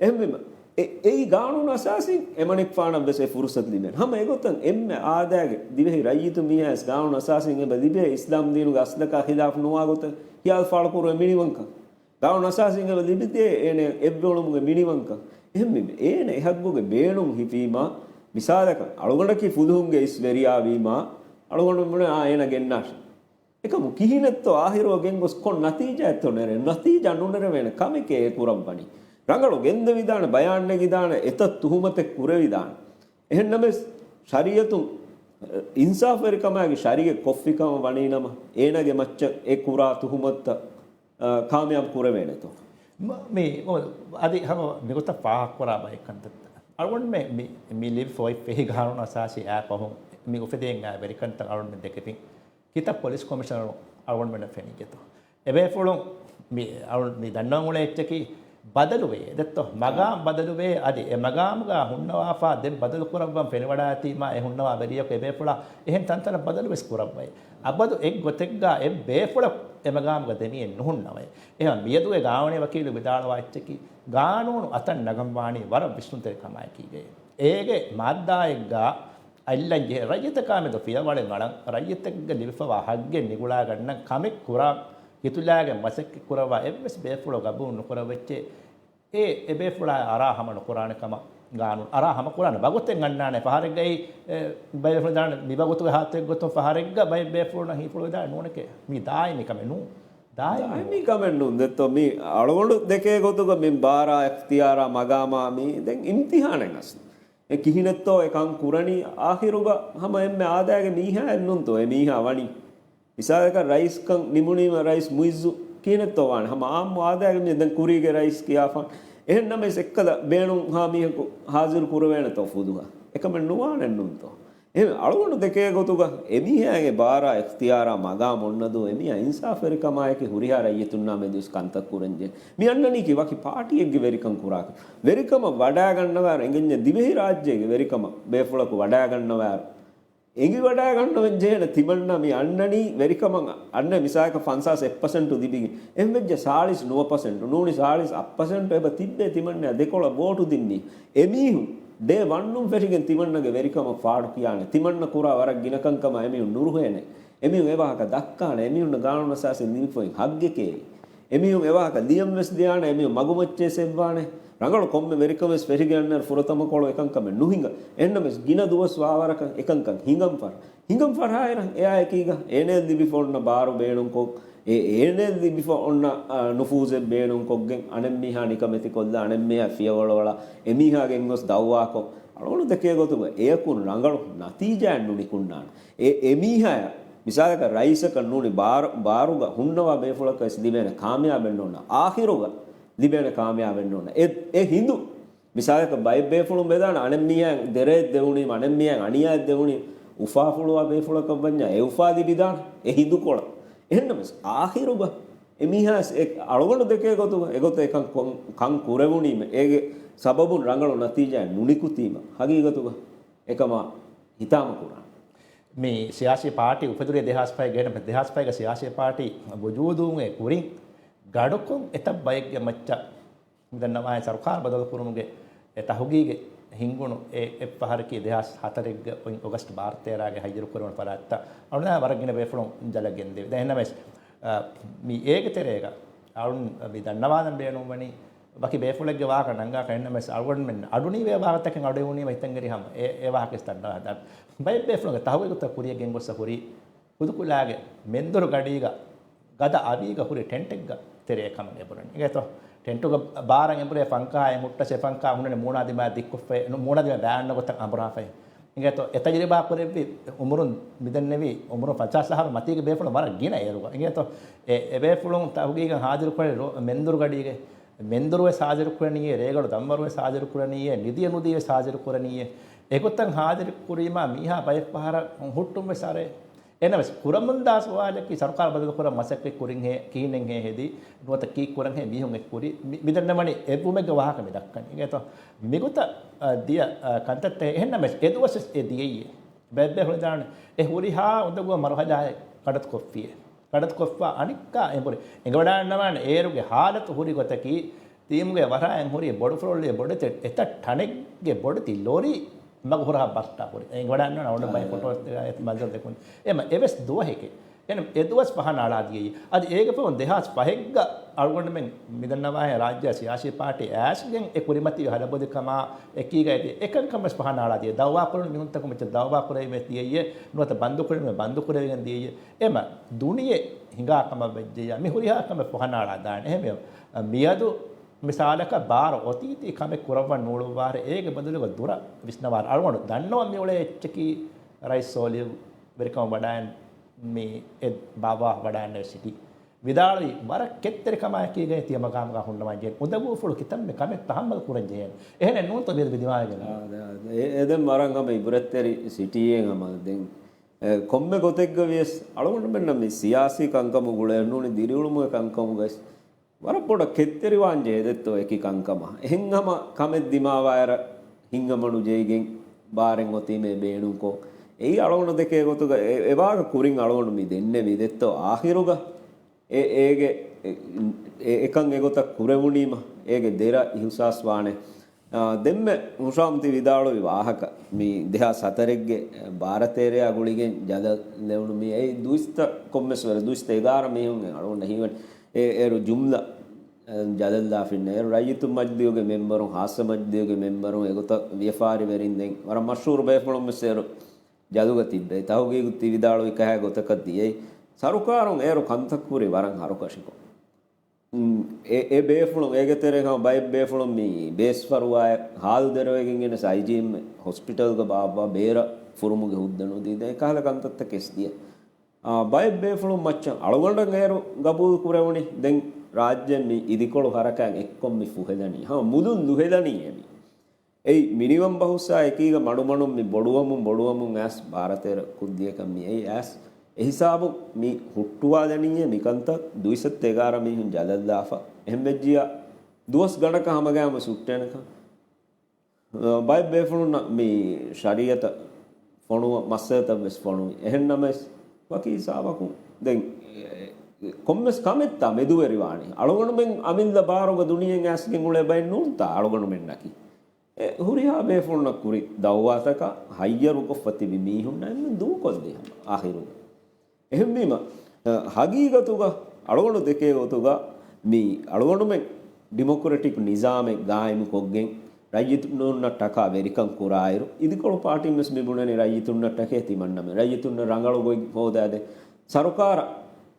އެހެންވީމަ އެ-، އެއީ ގާނޫނު އަސާސީ އެމަނިކުފާނަށްވެސް އެ ފުރުސަތު ލިބޭނެ. ހަމަ އެގޮތަށް އެންމެ އާދައިގެ ދިވެހި ރައްޔިތު މީހާވެސް ގާނޫނު އަސާސީން އެބަ ލިބޭ އިސްލާމް ދީނުގެ އަސްލަކާ ޚިލާފު ނުވާ ގޮތަށް ޚިޔާލު ފާޅުކުރުމަށް މިނިވަންކަން. ގާނޫނު އަސާސީން އެބަ ލިބިދޭ އޭނަ އެއްވެވުޅުމުގެ މިނިވަންކަން. އެހެންވީމަ އޭނަ އެ ހައްގުގެ ބޭނުން ހިފީމާ، މިސާލަކަށް އަޅުގަނޑަކީ ފުލުހުންގެ އިސް ވެރިޔާވީމާ، އަޅުގަނޑު ބުނޭ އާ އޭނަ ގެންނާށޭ. އެކަމު ކިހިނެއްތޯ އާހިރުވަ ގެންގޮސް ކޮން ނަތީޖާއެއްތޯ ނެރެން؟ ނަތީޖާ ނުނެރެވޭނެ ކަމެކޭ އެ ކުރައްވަނީ. ރަނގަޅު ގެންދެވިދާނެ، ބަޔާން ނެގިދާނެ، އެތައް ތުހުމަތެއް ކުރެވިދާނެ. އެހެންނަމަވެސް ޝަރީއަތުން، އިންސާފުވެރިކަމާގެ ޝަރީއަތް ކޮށްފި ކަމަށް ވަނީ ނަމަ، އޭނާގެ މައްޗަށް އެ ކުރާ ތުހުމަތްތައް، އަ، ކާމިޔާބު ކުރެވޭނެތޯ؟ މ-، މި، މ-، އަދި ހަމަ މިގޮތަށް ފާހަގަކުރާ ބައެއް ކަންތައްތައް. އަޅުގަނޑުމެ މި، މި ލިބިފަ އޮތް ފެހި ގާނޫނު އަސާސީ އާ ފަހުން މި އުފެދެން އާ ވެރިކަންތައް އަޅުގަނޑުމެ ދެކެފިން. ކިތައް ޕޮލިސް ކޮމިޝަނަރު އަޅުގަނޑުމެންނަށް ފެނިއްޖެތޯ؟ އެބޭފުޅުން މި، އަޅު-، މި ދަންނަވަން އުޅޭ އެއްޗަކީ، ބަދަލުވޭ. ދެއްތޯ؟ މަގާމް ބަދަލުވޭ. އަދި އެ މަގާމުގަ ހުންނަވާފަ ދެން ބަދަލު ކުރައްވަން ފެނިވަޑާތީމާ އެ ހުންނަވާ ވެރިޔަކު އެ ބޭފުޅާ އެހެން ތަންތަނަށް ބަދަލު ވެސް ކުރައްވައި. އަބަދު އެއްގޮތެއްގަ އެއް ބޭފުޅަކު އެ މަގާމުގަ ދެމިއެއް ނުހުންނަވައި. އެހެން މިއަދު އެ ގާނޫނީ ވަކީލު ވިދާޅުވާ އެއްޗަކީ، ގާނޫނު އަތަށް ނަގަންވާނީ ވަރަށް ވިސްނުންތެރި ކަމާއެކީގައި. އޭގެ މާއްދާއެއްގަ އައްލަން ޖެހޭ ރައްޔިތަކާމެދު ފިޔަވަޅެއް އަޅަން، ރައްޔިތެއްގެ ލިބިފަވާ ހައްގެއް ނިގުޅާގަންނަން ކަމެއް ކުރާ، ހިތުލާގެން މަސައްކަތް ކުރައްވާ އެއްވެސް ބޭފުޅަކު ގަބޫލު ނުކުރައްވައްޗޭ. އެ، އެ ބޭފުޅާ އަރާ ހަމަ ނުކުރާނެ ކަމަށް ގާނޫނު، އަރާ ހަމަ ކުރާނެ ވަގުތެއް އަންނާނެ. ފަހަރެއްގައި، އެ، ބައެއް ބޭފުޅުން ދާނެ މި ވަގުތުގެ ހާލަތެއް ގޮތުން ފަހަރެއްގަ ބައެއް ބޭފުޅުންނަށް ހީފުޅު ވެދާނެ ނޫނެކޭ. މީ ދާއިމީ ކަމެއް ނޫން. ދާއިމީ ދާއިމީ ކަމެއް ނޫން. ދެއްތޯ މި އަޅުގަނޑު ދެކޭ ގޮތުގަ މި ބާރާ އިޚްތިޔާރާ މަގާމާ މީ ދެން އިމްތިހާނެއް އަސްލު. އެ ކިހިނެއްތޯ އެ ކަން ކުރަނީ؟ އާޚިރުގަ ހަމަ އެންމެ އާދައިގެ މީހާއެއް ނޫންތޯ އެ މީހާ ވަނީ؟ މިސާލަކަށް ރައީސްކަން ނިމުނީމަ ރައީސް މުއިއްޒު ކިހިނެއްތޯ ވާނެ؟ ހަމަ އާއްމު އާދައިގެ މީހާ ދެން ކުރީގެ ރައީސް ކިޔާފަ. އެހެން ނަމަވެސް އެއްކަލަ ބޭނުން ހާ މީހަކު ހާޒިރު ކުރެވޭނެތޯ ފުދުހަ؟ އެކަމެއް ނުވާނެ ނޫންތޯ؟ އެހެން އަޅުގަނޑު ދެކޭ ގޮތުގަ އެމީހާގެ ބާރާ އިޚްތިޔާރާ މަގާމް އޮންނަދޫ އެމީހާ އިންސާފްވެރިކަމާއެކީ ހުރިހާ ރައްޔިތުންނާ މެދުވެސް ކަންތައް ކުރަންޖެހޭ. މި އަންނަނީކީ ވަކި ޕާޓީއެއްގެ ވެރިކަން ކުރާކަށް. ވެރިކަމަށް ވަޑާގަންނަވާ އެނގެންޏެ ދިވެހި ރާއްޖޭގެ ވެރިކަމަށް ބޭފުޅަކު ވަޑާގަންނަވާ އެނގިވަޑާގަންނަވަން ޖެހޭނެ ތިމަންނަ މި އަންނަނީ ވެރިކަމަށް އަންނަ މިސާލަކަށް ފަންސާސް އެއް ޕަސެންޓު ލިބިގެން. އެހެންވެއްޖެ ސާޅީސް ނުވަ ޕަސެންޓު، ނޫނީ ސާޅީސް އަށް ޕަސެންޓު އެބަ ތިއްބޭ ތިމަންނަ ދެކޮޅަށް ވޯޓު ދިން މީހުން. އެމީހުން ޑޭ ވަންނުން ފެށިގެން ތިމަންނަގެ ވެރިކަމަށް ފާޑު ކިޔާނެ. ތިމަންނަ ކުރާ ވަރަށް ގިނަ ކަންކަމަށް އެމީހުން ނުރުހޭނެ. އެމީހުން އެވާހަކަ ދައްކާނެ. އެމީހުންނަށް ގާނޫނު އަސާސީން ލިބިފައި ހައްގެކޭ. އެމީހުން އެވާހަކަ ލިޔަން ވެސް ދިޔާނެ، އެމީހުން މަގުމައްޗޭސް އެއްވާނެ. ރަނގަޅު ކޮންމެ ވެރިކަމެއް ވެސް ފެށިގެންނަ ފުރަތަމަ ކޮޅު އެކަންކަމެއް ނުހިނގާ. އެހެންނަމަވެސް ގިނަ ދުވަސް ވާވަރަކަށް އެކަންކަން ހިނގަން ފަރ. ހިނގަން ފަރާއިރަށް އެއާއެކީގަ އޭނައަށް ލިބިފަ އޮންނަ ބާރު ބޭނުންކޮށް، އެ އޭނައަށް ލިބިފަ އޮންނަ، އާ، ނުފޫޒެއް ބޭނުންކޮށްގެން އަނެއްމީހާ ނިކަމެތިކޮށްލާ އަނެއްމީހާ ފިޔަވަޅުއަޅާ އެމީހާ ގެންގޮސް ދައުވާކޮށް، އަޅުގަނޑު ދެކޭ ގޮތުގަ އެޔަކުން ރަނގަޅު ނަތީޖާއެއް ނުނިކުންނާނެ. އެ، އެމީހާޔަށް މިސާލަކަށް ރައީސަކަށް ނޫނީ ބާރު، ބާރުގަ ހުންނަވާ ބޭފުޅަކަށް ވެސް ލިބޭނެ ކާމިޔާބެއް ނޯންނާ. އާޚިރުގަ ލިބޭނެ ކާމިޔާބެއް ނޯންނާ. އެ، އެ ހިނދު މިސާލަކަށް ބައެއް ބޭފުޅުން ވެދާނެ އަނެއްމީހާ ދެރައެއް ދެވުނީމަ، އަނެއްމީހާ އަނިޔާއެއް ދެވުނީ، އުފާފުޅުވާ ބޭފުޅަކަށް ވަންޏާ އެ އުފާ ލިބިދާނެ އެ ހިނދުކޮޅަށް. އެހެންނަމަވެސް އާޚިރުގަ އެމީހާ އެ އަޅުގަނޑު ދެކޭ ގޮތުގަ އެގޮތަށް އެކަން ކޮން، ކަން ކުރެވުނީމަ، އޭގެ ސަބަބުން ރަނގަޅު ނަތީޖާއެއް ނުނިކުތީމަ، ހަގީގަތުގަ އެކަމާ ހިތާމަ ކުރާނެ. މި ސިޔާސީ ޕާޓީ އުފެދުނީ ދެހާސް ފަހެއްގަ، ދެހާސް ފަހެއްގަ ސިޔާސީ ޕާޓީ ވުޖޫދުވުމުގެ ކުރިން ގަޑުކޮށް އެތައް ބައެއްގެ މައްޗަށް މިދަންނަވާހެން ސަރުކާރު ބަދަލުކުރުމުގެ އެ ތަހުގީގެއް ހިންގުނު އެ އެއްފަހަރަކީ ދެހާސް ހަތަރެއްގެ އޮތް އޮގަސްޓް ބާރަ ތޭރާގެ ހައްޔަރު ކުރެވުނު ފަރާތްތައް އަޅުނާ ވަރަށް ގިނަ ބޭފުޅުން ޖަލަށް ގެންދެވި. ދެން އެހެންނަމަވެސް، އަ، މި އޭގެ ތެރޭގަ އަޅުން މި ދަންނަވާލަން ބޭނުންވަނީ ވަކި ބޭފުޅެއްގެ ވާހަކަ ނަންގާކަށް. އެހެންނަމަވެސް އަޅުގަނޑުމެން އަޑުނިވޭ ވާހަކަތަކެއް އަޑުއެވުނީމަ ހިތަށް އެރި ހަމަ އެ، އެ ވާހަކަ ވެސް ދަންނަވާ. ދަ-، ބައެއް ބޭފުޅުންގެ ތަހުގީގުތައް ކުރިއަށް ގެންގޮސްފަ ހުރީ ހުދުކުލާގެ މެންދުރު ގަޑީގަ ގަދަ އަވީގަ ހުރި ޓެންޓެއްގަ ތެރޭ ކަމަށް އެބުރަނީ. އިނގޭތޯ؟ ޓެންޓުގަ ބާރަށް އެނބުރޭ ފަންކާ އެއް ހުއްޓަސް އެ ފަންކާ ހުންނަނީ މޫނާ ދިމާ ދިއްކޮށްފައި، ނު-، މޫނާ ދިމާ ބާއްނަ ގޮތަށް އަނބުރާފައި. އިނގޭތޯ؟ އެ ތަޖުރިބާ ކުރެއްވި އުމުރުން މިދެންނެވި އުމުރުން ފަންސާސް އަހަރު މަތީގެ ބޭފުޅުން ވަރަށް ގިނަ އޭރުގަ. އިނގޭތޯ؟ އެ، އެ ބޭފުޅުން ތަހުގީގަށް ހާޒިރު ކުރެވި ރޯ-، މެންދުރު ގަޑީގެ މެންދުރު ވެސް ހާޒިރު ކުރަނީއޭ، ރޭގަނޑު ދަންވަރު ވެސް ހާޒިރު ކުރަނީއޭ، ނިދިޔަ ނުދީ ވެސް ހާޒިރު ކުރަނީއޭ. އެގޮތަށް ހާޒިރު ކުރީމާ މީހާ ބައެއް ފަހަރަށް ހުއްޓުން ވެސް އަރޭ. އެނަމަވެސް ކުރަމުންދާ ސުވާލަކީ ސަރުކާރު ބަދަލުކުރަން މަސައްކަތް ކުރިންހޭ، ކިހިނެއްހޭ ހެދީ، ނުވަތަ ކީއްކުރަންހޭ މީހުން އެ ކުރީ، މި-، މިދެންނެވަނީ އެއްވުމެއްގެ ވާހަކަ މި ދައްކަނީ. އިނގޭތޯ؟ މިގޮތަށް، އަ، ދިޔަ، އަ، ކަންތައްތައް އެހެންނަމަވެސް އެދުވަސް ވެސް އެ ދިޔައީ. ބައެއް ބޭފުޅުން ދާނެ އެ ހުރިހާ އުނދަގޫ މަރުހަލާއެއް ކަޑަތު ކޮށްފިއޭ. ކަޑަތު ކޮށްފަ އަނެއްކާ އެނބުރި. އެނގިވަޑާންނަވާނެ އޭރުގެ ހާލަތު ހުރި ގޮތަކީ، ތީމުގެ ވަރާއިން ހުރި ބޮޑު ފުރޮޅި ބޮޑެތި އެތައް ޓަނެއްގެ ބޮޑެތި ލޯރީ މަގު ހުރަހަށް ބަސްޓާ ހުރި. އެނގިވަޑާންނަވާނެ އަޅުގަނޑު ބައެއް ފޮޓޯ މަންޒަރު ދެކުން. އެމަ އެވެސް ދުވަހެކޭ. އެން އެދުވަސް ފަހަނަ އަޅާދިޔައީ. އަދި އޭގެ ފަހުން ދެހާސް ފަހެއްގަ އަޅުގަނޑުމެން މިދަންނަވާހެން ރާއްޖެ ސިޔާސީ ޕާޓީ އައިސްގެން އެ ކުރިމަތީ ހަލަބޮލިކަމާ އެކީގައި އެކަންކަން ވެސް ފަހަނަ އަޅާދިޔަ. ދައުވާކުރަން މީހުންތަކުން މެޗަށް ދައުވާކުރެވި ދިޔައީ ނުވަތަ ބަންދުކުރެވި ބަންދުކުރެވިގެން ދިޔައީ. އެމަ ދުނިޔެ ހިނގާ ކަމަށް ވެއްޖެޔާ މި ހުރިހާ ކަމެއް ފަހަނަ އަޅާދާނެ. އެހެންވެ މިއަދު މިސާލަކަށް ބާރަ އޮތީތީ ކަމެއް ކުރައްވަން ނޫޅުއްވާރެ އޭގެ ބަދަލުގަ ދުރަށް ވިސްނަވާރެ. އަޅުގަނޑު ދަންނަވަން މިއުޅޭ އެއްޗަކީ ރައީސް ސޯލިހު ވެރިކަމަށް ވަޑާއިން މި އެ ބާވާ ވަޑާންނެވި ސިޓީ ވިދާޅުވީ ވަރަށް ކެތްތެރިކަމާއެކީގައި ތިޔަ މަގާމުގަ ހުންނަވަން ޖެހޭ އުނދަގޫފުޅު ކިތަންމެ ކަމެއް ތަހައްމަލު ކުރަން ޖެހޭނެ. އެހެނެއް ނޫންތޯ މިއަދު މި ދިމާވެގެން؟ އާ، ދެ-، ދެ-، އެ-، އެ ދެން ވަރަށް ހަމަ އިބްރަތްތެރި ސިޓީއެއް ހަމަ ދެން، އެ، ކޮންމެ ގޮތެއްގަ ވިޔަސް އަޅުގަނޑުމެންނަށް މި ސިޔާސީ ކަންކަމުގަ ނޫނީ ދިރިއުޅުމުގެ ކަންކަމުގައި ވަރަށް ބޮޑަށް ކެތްތެރިވާން ޖެހޭ ދެއްތޯ އެކި ކަންކަމަށް. އެހެން ހަމަ ކަމެއް ދިމާވާއިރަށް ހިތްހަމަނުޖެހިގެން ބާރެއް އޮތީމޭ ބޭނުންކޮށް، އެއީ އަޅުގަނޑު ދެކޭ ގޮތުގަ އެ، އެވާހަކަ ކުރިން އަޅުގަނޑު މި ދެންނެވި ދެއްތޯ އާޚިރުގަ އެ، އޭގެ، އެ، އެ، އެކަން އެގޮތަށް ކުރެވުނީމަ އޭގެ ދެރަ އިހުސާސްވާނެ. އާ، ދެންމެ ހުށަހަމަ ތި ވިދާޅުވި ވާހަކަ، މި ދެހާސް ހަތަރެއްގެ ބާރަ ތޭރައާ ގުޅިގެން ޖަލަށް ލެވުނު މި އެއީ ދުއިސައްތަ ކޮންމެސް ވަރެއް ދުއިސައްތަ އެގާރަ މީހުން އަޅުގަނޑަށް ހީވަނީ. އެ، އޭރު ޖުމްލަ، އެ، ޖަލަށްލާފިންނަ. އޭރު ރައްޔިތު މަޖިލީހުގެ މެމްބަރުން، ހާއްސަ މަޖިލީހުގެ މެމްބަރުން، އެގޮތަށް ވިޔަފާރިވެރިން ދެން ވަރަށް މަޝްހޫރު ބޭފުޅުން ވެސް އޭރު ޖަލުގަ ތިއްބެވި. ތަހުގީގު ތި ވިދާޅުވި ކަހަލަ ގޮތަކަށް ދިޔައީ. ސަރުކާރުން އޭރު ކަންތައް ކުރީ ވަރަށް ހަރުކަށިކޮށް. އެ، އެ ބޭފުޅުން، އޭގެ ތެރޭ ހަމަ ބައެއް ބޭފުޅުން މި ބޭސްފަރުވާއަށް ހާލު ދެރަވެގެން ގެނެސް އައިޖީއެމް ހޮސްޕިޓަލްގަ ބާއްވާ ބޭރަށް ފުރުމުގެ ހުއްދަ ނުދީ. ދެން އެކަހަލަ ކަންތައްތައް ކެސް ދިޔަ. އާ، ބައެއް ބޭފުޅުން މައްޗަށް އަޅުގަނޑަށް އޭރު ގަބޫލު ކުރެވުނީ. ދެން ރާއްޖޭ މި އިދިކޮޅު ހަރަކާތް އެއްކޮށް މި ފުހެލަނީ. ހަމަ މުދުން ލުހެލަނީ އެމީ. އެއީ މިނިވަން ބަހުސްއާ އެކީގަ މަޑުމަޑުން މި ބޮޑުވަމުން ބޮޑުވަމުން އައިސް ބާރަ ތޭރަ ކުއްދިޔަކަށް މި އެއީ އައިސް. އެހިސާބުން މި ހުއްޓުވާލަނީއޭ މިކަންތައް ދުއިސައްތަ އެގާރަ މީހުން ޖަލަށްލާފަ. އެހެންވެއްޖިއްޔާ ދުވަސް ގަނޑަކަށް ހަމަގައިމު ސުއްޓޭނެކަން. އަ، ބައެއް ބޭފުޅުންނަށް މި ޝަރީއަތަށް ފޮނުވަ މައްސަލަތައް ވެސް ފޮނުވި. އެހެން ނަމަވެސް، ވަކި ހިސާބަކުން ދެން، އެ، ކޮންމެސް ކަމެއްތާ މެދުވެރިވާނީ. އަޅުގަނޑުމެން އަމިއްލަ ބާރުގަ ދުނިޔެއިން އައިސްގެން އުޅޭ ބައެއް ނޫންތާ އަޅުގަނޑުމެންނަކީ. އެ ހުރިހާ ބޭފުޅުންނަށް ކުރި ދައުވާތަކަށް ހައްޔަރުކޮށްފަ ތިބި މީހުންނަށް އެންމެން ދޫކޮށްލީ ހަމަ އާޚިރުގަ. އެހެންވީމަ، އަ، ހަގީގަތުގަ އަޅުގަނޑު ދެކޭ ގޮތުގަ މި އަޅުގަނޑުމެން ޑިމޮކްރެޓިކް ނިޒާމެއް ގާއިމުކޮށްގެން، ރައްޔިތުންނަށްޓަކާ ވެރިކަން ކުރާއިރު، އިދިކޮޅު ޕާޓީން ވެސް މި ބުނަނީ ރައްޔިތުންނަށްޓަކައި ތިމަންނަމެން، ރައްޔިތުންނަށް ރަނގަޅު ގޮތް ހޯދާދޭ. ސަރުކާރަށް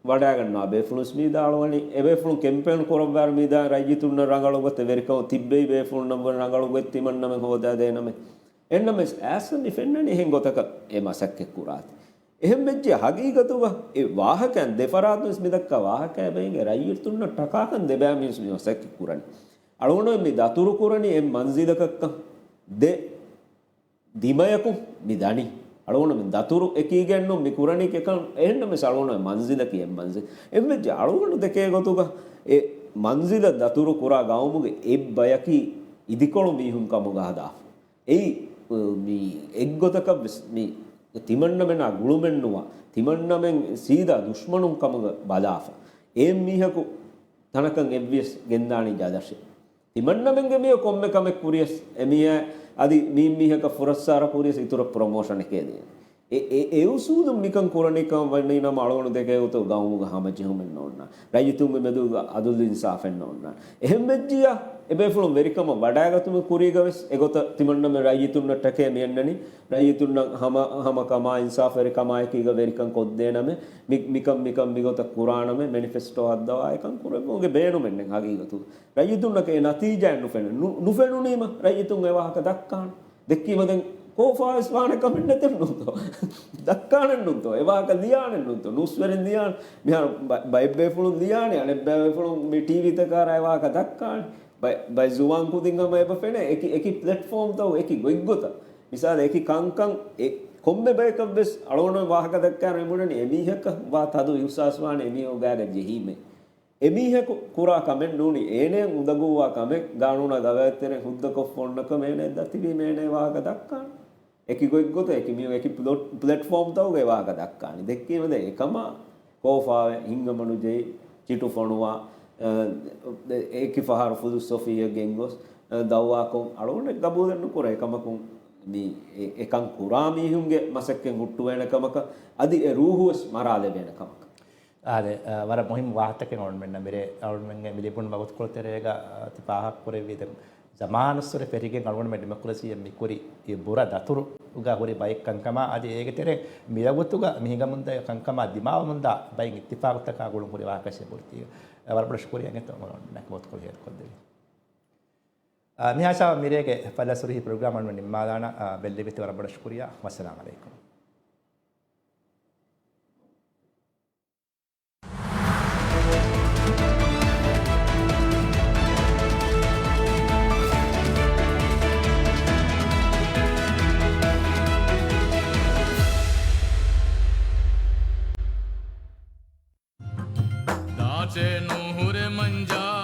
ވަޑައިގަންނަވާ ބޭފުޅުން ވެސް މި ވިދާޅުވަނީ، އެބޭފުޅުން ކެމްޕޭން ކުރައްވާއިރު މި ވިދާޅުވަނީ ރައްޔިތުންނަށް ރަނގަޅު ގޮތެއް ވެރިކަމަށް ތިއްބެވި ބޭފުޅުންނަށް ވަރަށް ރަނގަޅު ގޮތް ތިމަންނަމެން ހޯދާދޭނަމޭ. އެހެންނަމަވެސް އައިސް މި ފެންނަނީ އެހެން ގޮތަކަށް އެ މަސައްކަތް ކުރާތީ. އެހެން ވެއްޖެ ހަގީގަތުގަ އެ ވާހަކައިން ދެ ފަރާތުން ވެސް މި ދައްކާ ވާހަކައިން އެބަ އިނގޭ ރައްޔިތުންނަށް ޓަކާކަން ދެބައި މީހުން ވެސް މި މަސައްކަތް ކުރަނީ. އަޅުގަނޑު މި ދަތުރު ކުރަނީ އެއް މަންޒިލަކަށްކަން ދެ ދިމަޔަކުން މި ދަނީ. އަޅުގަނޑު މި ދަތުރު އެކީގެންނު މި ކުރަނީ ކެކަން އެހެންނަމަވެސް އަޅުގަނޑު މަންޒިލަކީ އެއް މަންޒިލް. އެއްވެއްޖެ އަޅުގަނޑު ދެކޭ ގޮތުގަ އެ މަންޒިލަށް ދަތުރު ކުރާ ގައުމުގެ އެއް ބަޔަކީ އިދިކޮޅު މީހުން ކަމުގަ ހަދާފަ. އެއީ، މި އެއްގޮތަކަށް ވެސް މި ތިމަންނަމެނާ ގުޅުމެއްނުވާ، ތިމަންނަމެން ސީދާ ދުޝްމަނުން ކަމުގަ ބަލާފަ. އެ މީހަކު ތަނަކަށް އެއްވިޔަސް ގެންދާނީ ޖަލަށޭ. ތިމަންނަމެންގެ މީހަކު ކޮންމެ ކަމެއް ކުރިޔަސް އެމީހާ އަދި މީ މީހަކަށް ފުރައްސާރަ ކުރިޔަސް އިތުރަށް ޕްރޮމޯޝަނެކޭ ދޭނެ. އެ، އެ، އެ އުސޫލުން މިކަން ކުރަނީ ކަމަށް ވަނީ ނަމަ އަޅުގަނޑު ދެކޭ ގޮތުގަ ގައުމުގަ ހަމަޖެހުމެއް ނޯންނާނެ. ރައްޔިތުންގެ މެދުގަ އަދުލު އިންސާފެއް ނޯންނާނެ. އެހެން ވެއްޖިއްޔާ އެބޭފުޅުން ވެރިކަމަށް ވަޑައިގަތުމުގެ ކުރީގަ ވެސް އެގޮތަށް ތިމަންނަމެން ރައްޔިތުންނަށްޓަކައި މި އަންނަނީ. ރައްޔިތުންނަށް ހަމަ، ހަމަ ކަމާ އިންސާފުވެރި ކަމާއެކީގަ ވެރިކަން ކޮށްދޭނަމޭ. މި، މިކަން، މިކަން މިގޮތަށް ކުރާނަމޭ. މެނިފެސްޓޯ ހައްދަވާ އެކަން ކުރެއްވުމުގެ ބޭނުމެއް ނެތް ހަގީގަތު. ރައްޔިތުންނަކަށް އެ ނަތީޖާއެއް ނުފެނެ، ނު، ނުފެނުނީމަ ރައްޔިތުން އެ ވާހަކަ ދައްކާނެ. ދެއްކީމަ ދެން ކޯފާވެސް ވާނެ ކަމެއް ނެތެއްނުންތޯ؟ ދައްކާނެއްނުންތޯ؟ އެ ވާހަކަ ލިޔާނެއްނުންތޯ؟ ނޫސްވެރިން ލިޔާނެ. މިހާރު ބަ، ބައެއް ބޭފުޅުން ލިޔާނެ، އަނެއް ބޭފުޅުން މި ޓީވީތަކާރާ އެ ވާހަކަ ދައްކާނެ. ބައެ، ބައެއް ޒުވާން ކުދިން ހަމަ އެބަ ފެނޭ، އެކި، އެކި ޕްލެޓްފޯމްތައް، އެކި ގޮތްގޮތަށް. މިސާލަށް އެކި ކަންކަން އެ ކޮންމެ ބަޔަކަށްވެސް އަޅުގަނޑު ވާހަކަ ދައްކާ ނުބުނަނީ އެމީހަކަށް ވާ ތަދު އިހުސާސްވާނެ އެމީހުން ގާގަ ޖެހީމޭ. އެމީހަކު ކުރާ ކަމެއް ނޫނީ، އޭނަޔަށް އުނދަގޫވާ ކަމެއް، ގާނޫނާ ގަވާއިދުތެރެއިން ހުއްދަކޮށްފަ އޮންނަ ކަމެއް އޭނަޔަށް ދަތިވީމަ އޭނަ ވާހަކަ ދައްކާނެ. އެކި ގޮތްގޮތަށް އެކި މީހުން އެކި ޕްލޮޓް، ޕްލެޓްފޯމްތަކުގައި ވާހަކަ ދައްކާނެ. ދެއްކީމަ ދެން އެކަމާ ކޯފާވެ، ހިތްހަމަނުޖެހި، ޗިޓު ފޮނުވާ، އަ، އެކި ފަހަރު ފުލުސް އޮފީހަށް ގެންގޮސް، އަ، ދައުވާކޮށް އަޅުގަނޑެއް ގަބޫލެއް ނުކުރޭ. އެކަމަކުން މި އެ، އެކަން ކުރާ މީހުންގެ މަސައްކަތް ހުއްޓުވޭނެ ކަމަކަށް އަދި އެ ރޫހުވެސް މަރާލެވޭނެ ކަމަކަށް. އާދެ، އަ، ވަރަށް މުހިންމު ވާހަކަތަކެއް އަޅުގަނޑުމެންނަށް މިރޭ އަޅުގަނޑުމެންގެ މި ލިބުނު ވަގުތުކޮޅު ތެރޭގަ، އަ، ތި ފާހަގަކުރެއްވީ ދެން ޒަމާނުއްސުރެ ފެށިގެން އަޅުގަނޑުމެން ޑިމޮކްރަސީއަށް މިކުރި އެ ބުރަ ދަތުރުގަ ހުރި ބައެއް ކަންކަމާ އަދި އޭގެ ތެރޭ މިވަގުތުގަ މިހިނގަމުންދާ ކަންކަމާ ދިމާވަމުންދާ ބައެއް އިއްތިފާގުތަކާ ގުޅުން ހުރި ވާހަކަ އެބަހުރިތީ. އަ، ވަރަށް ބޮޑަށް ޝުކުރިއްޔާ އިނގޭތޯ އަޅުގަނޑުމެންނަށް ވަގުތުކޮޅު ހޭދަކޮށްދެވީ. އަ، މިހާ ހިސާބަށް މިރޭގެ ފައްލާ ސުރުހީ ޕްރޮގްރާމް އަޅުގަނޑު ނިންމާލާނަން. އަ، ބެއްލެވިތި ވަރަށް ބޮޑަށް ޝުކުރިއްޔާ. ވައްސަލާމް އަލައިކުމް. ދާށޭ ނުހުރެ މަންޖާ.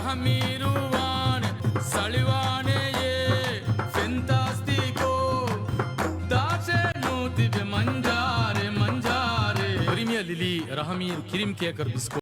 ރަހަމީރު ވާނެ ސަޅިވާނެޔޭ ފެންތާސްތިކޯ. ދާށޭ ނުތިބެ މަންޖާރެ، މަންޖާރެ. ޕްރިމިއަ ލިލީ ރަހަމީރު ކްރީމް ކޭކަރު ބިސްކޯ.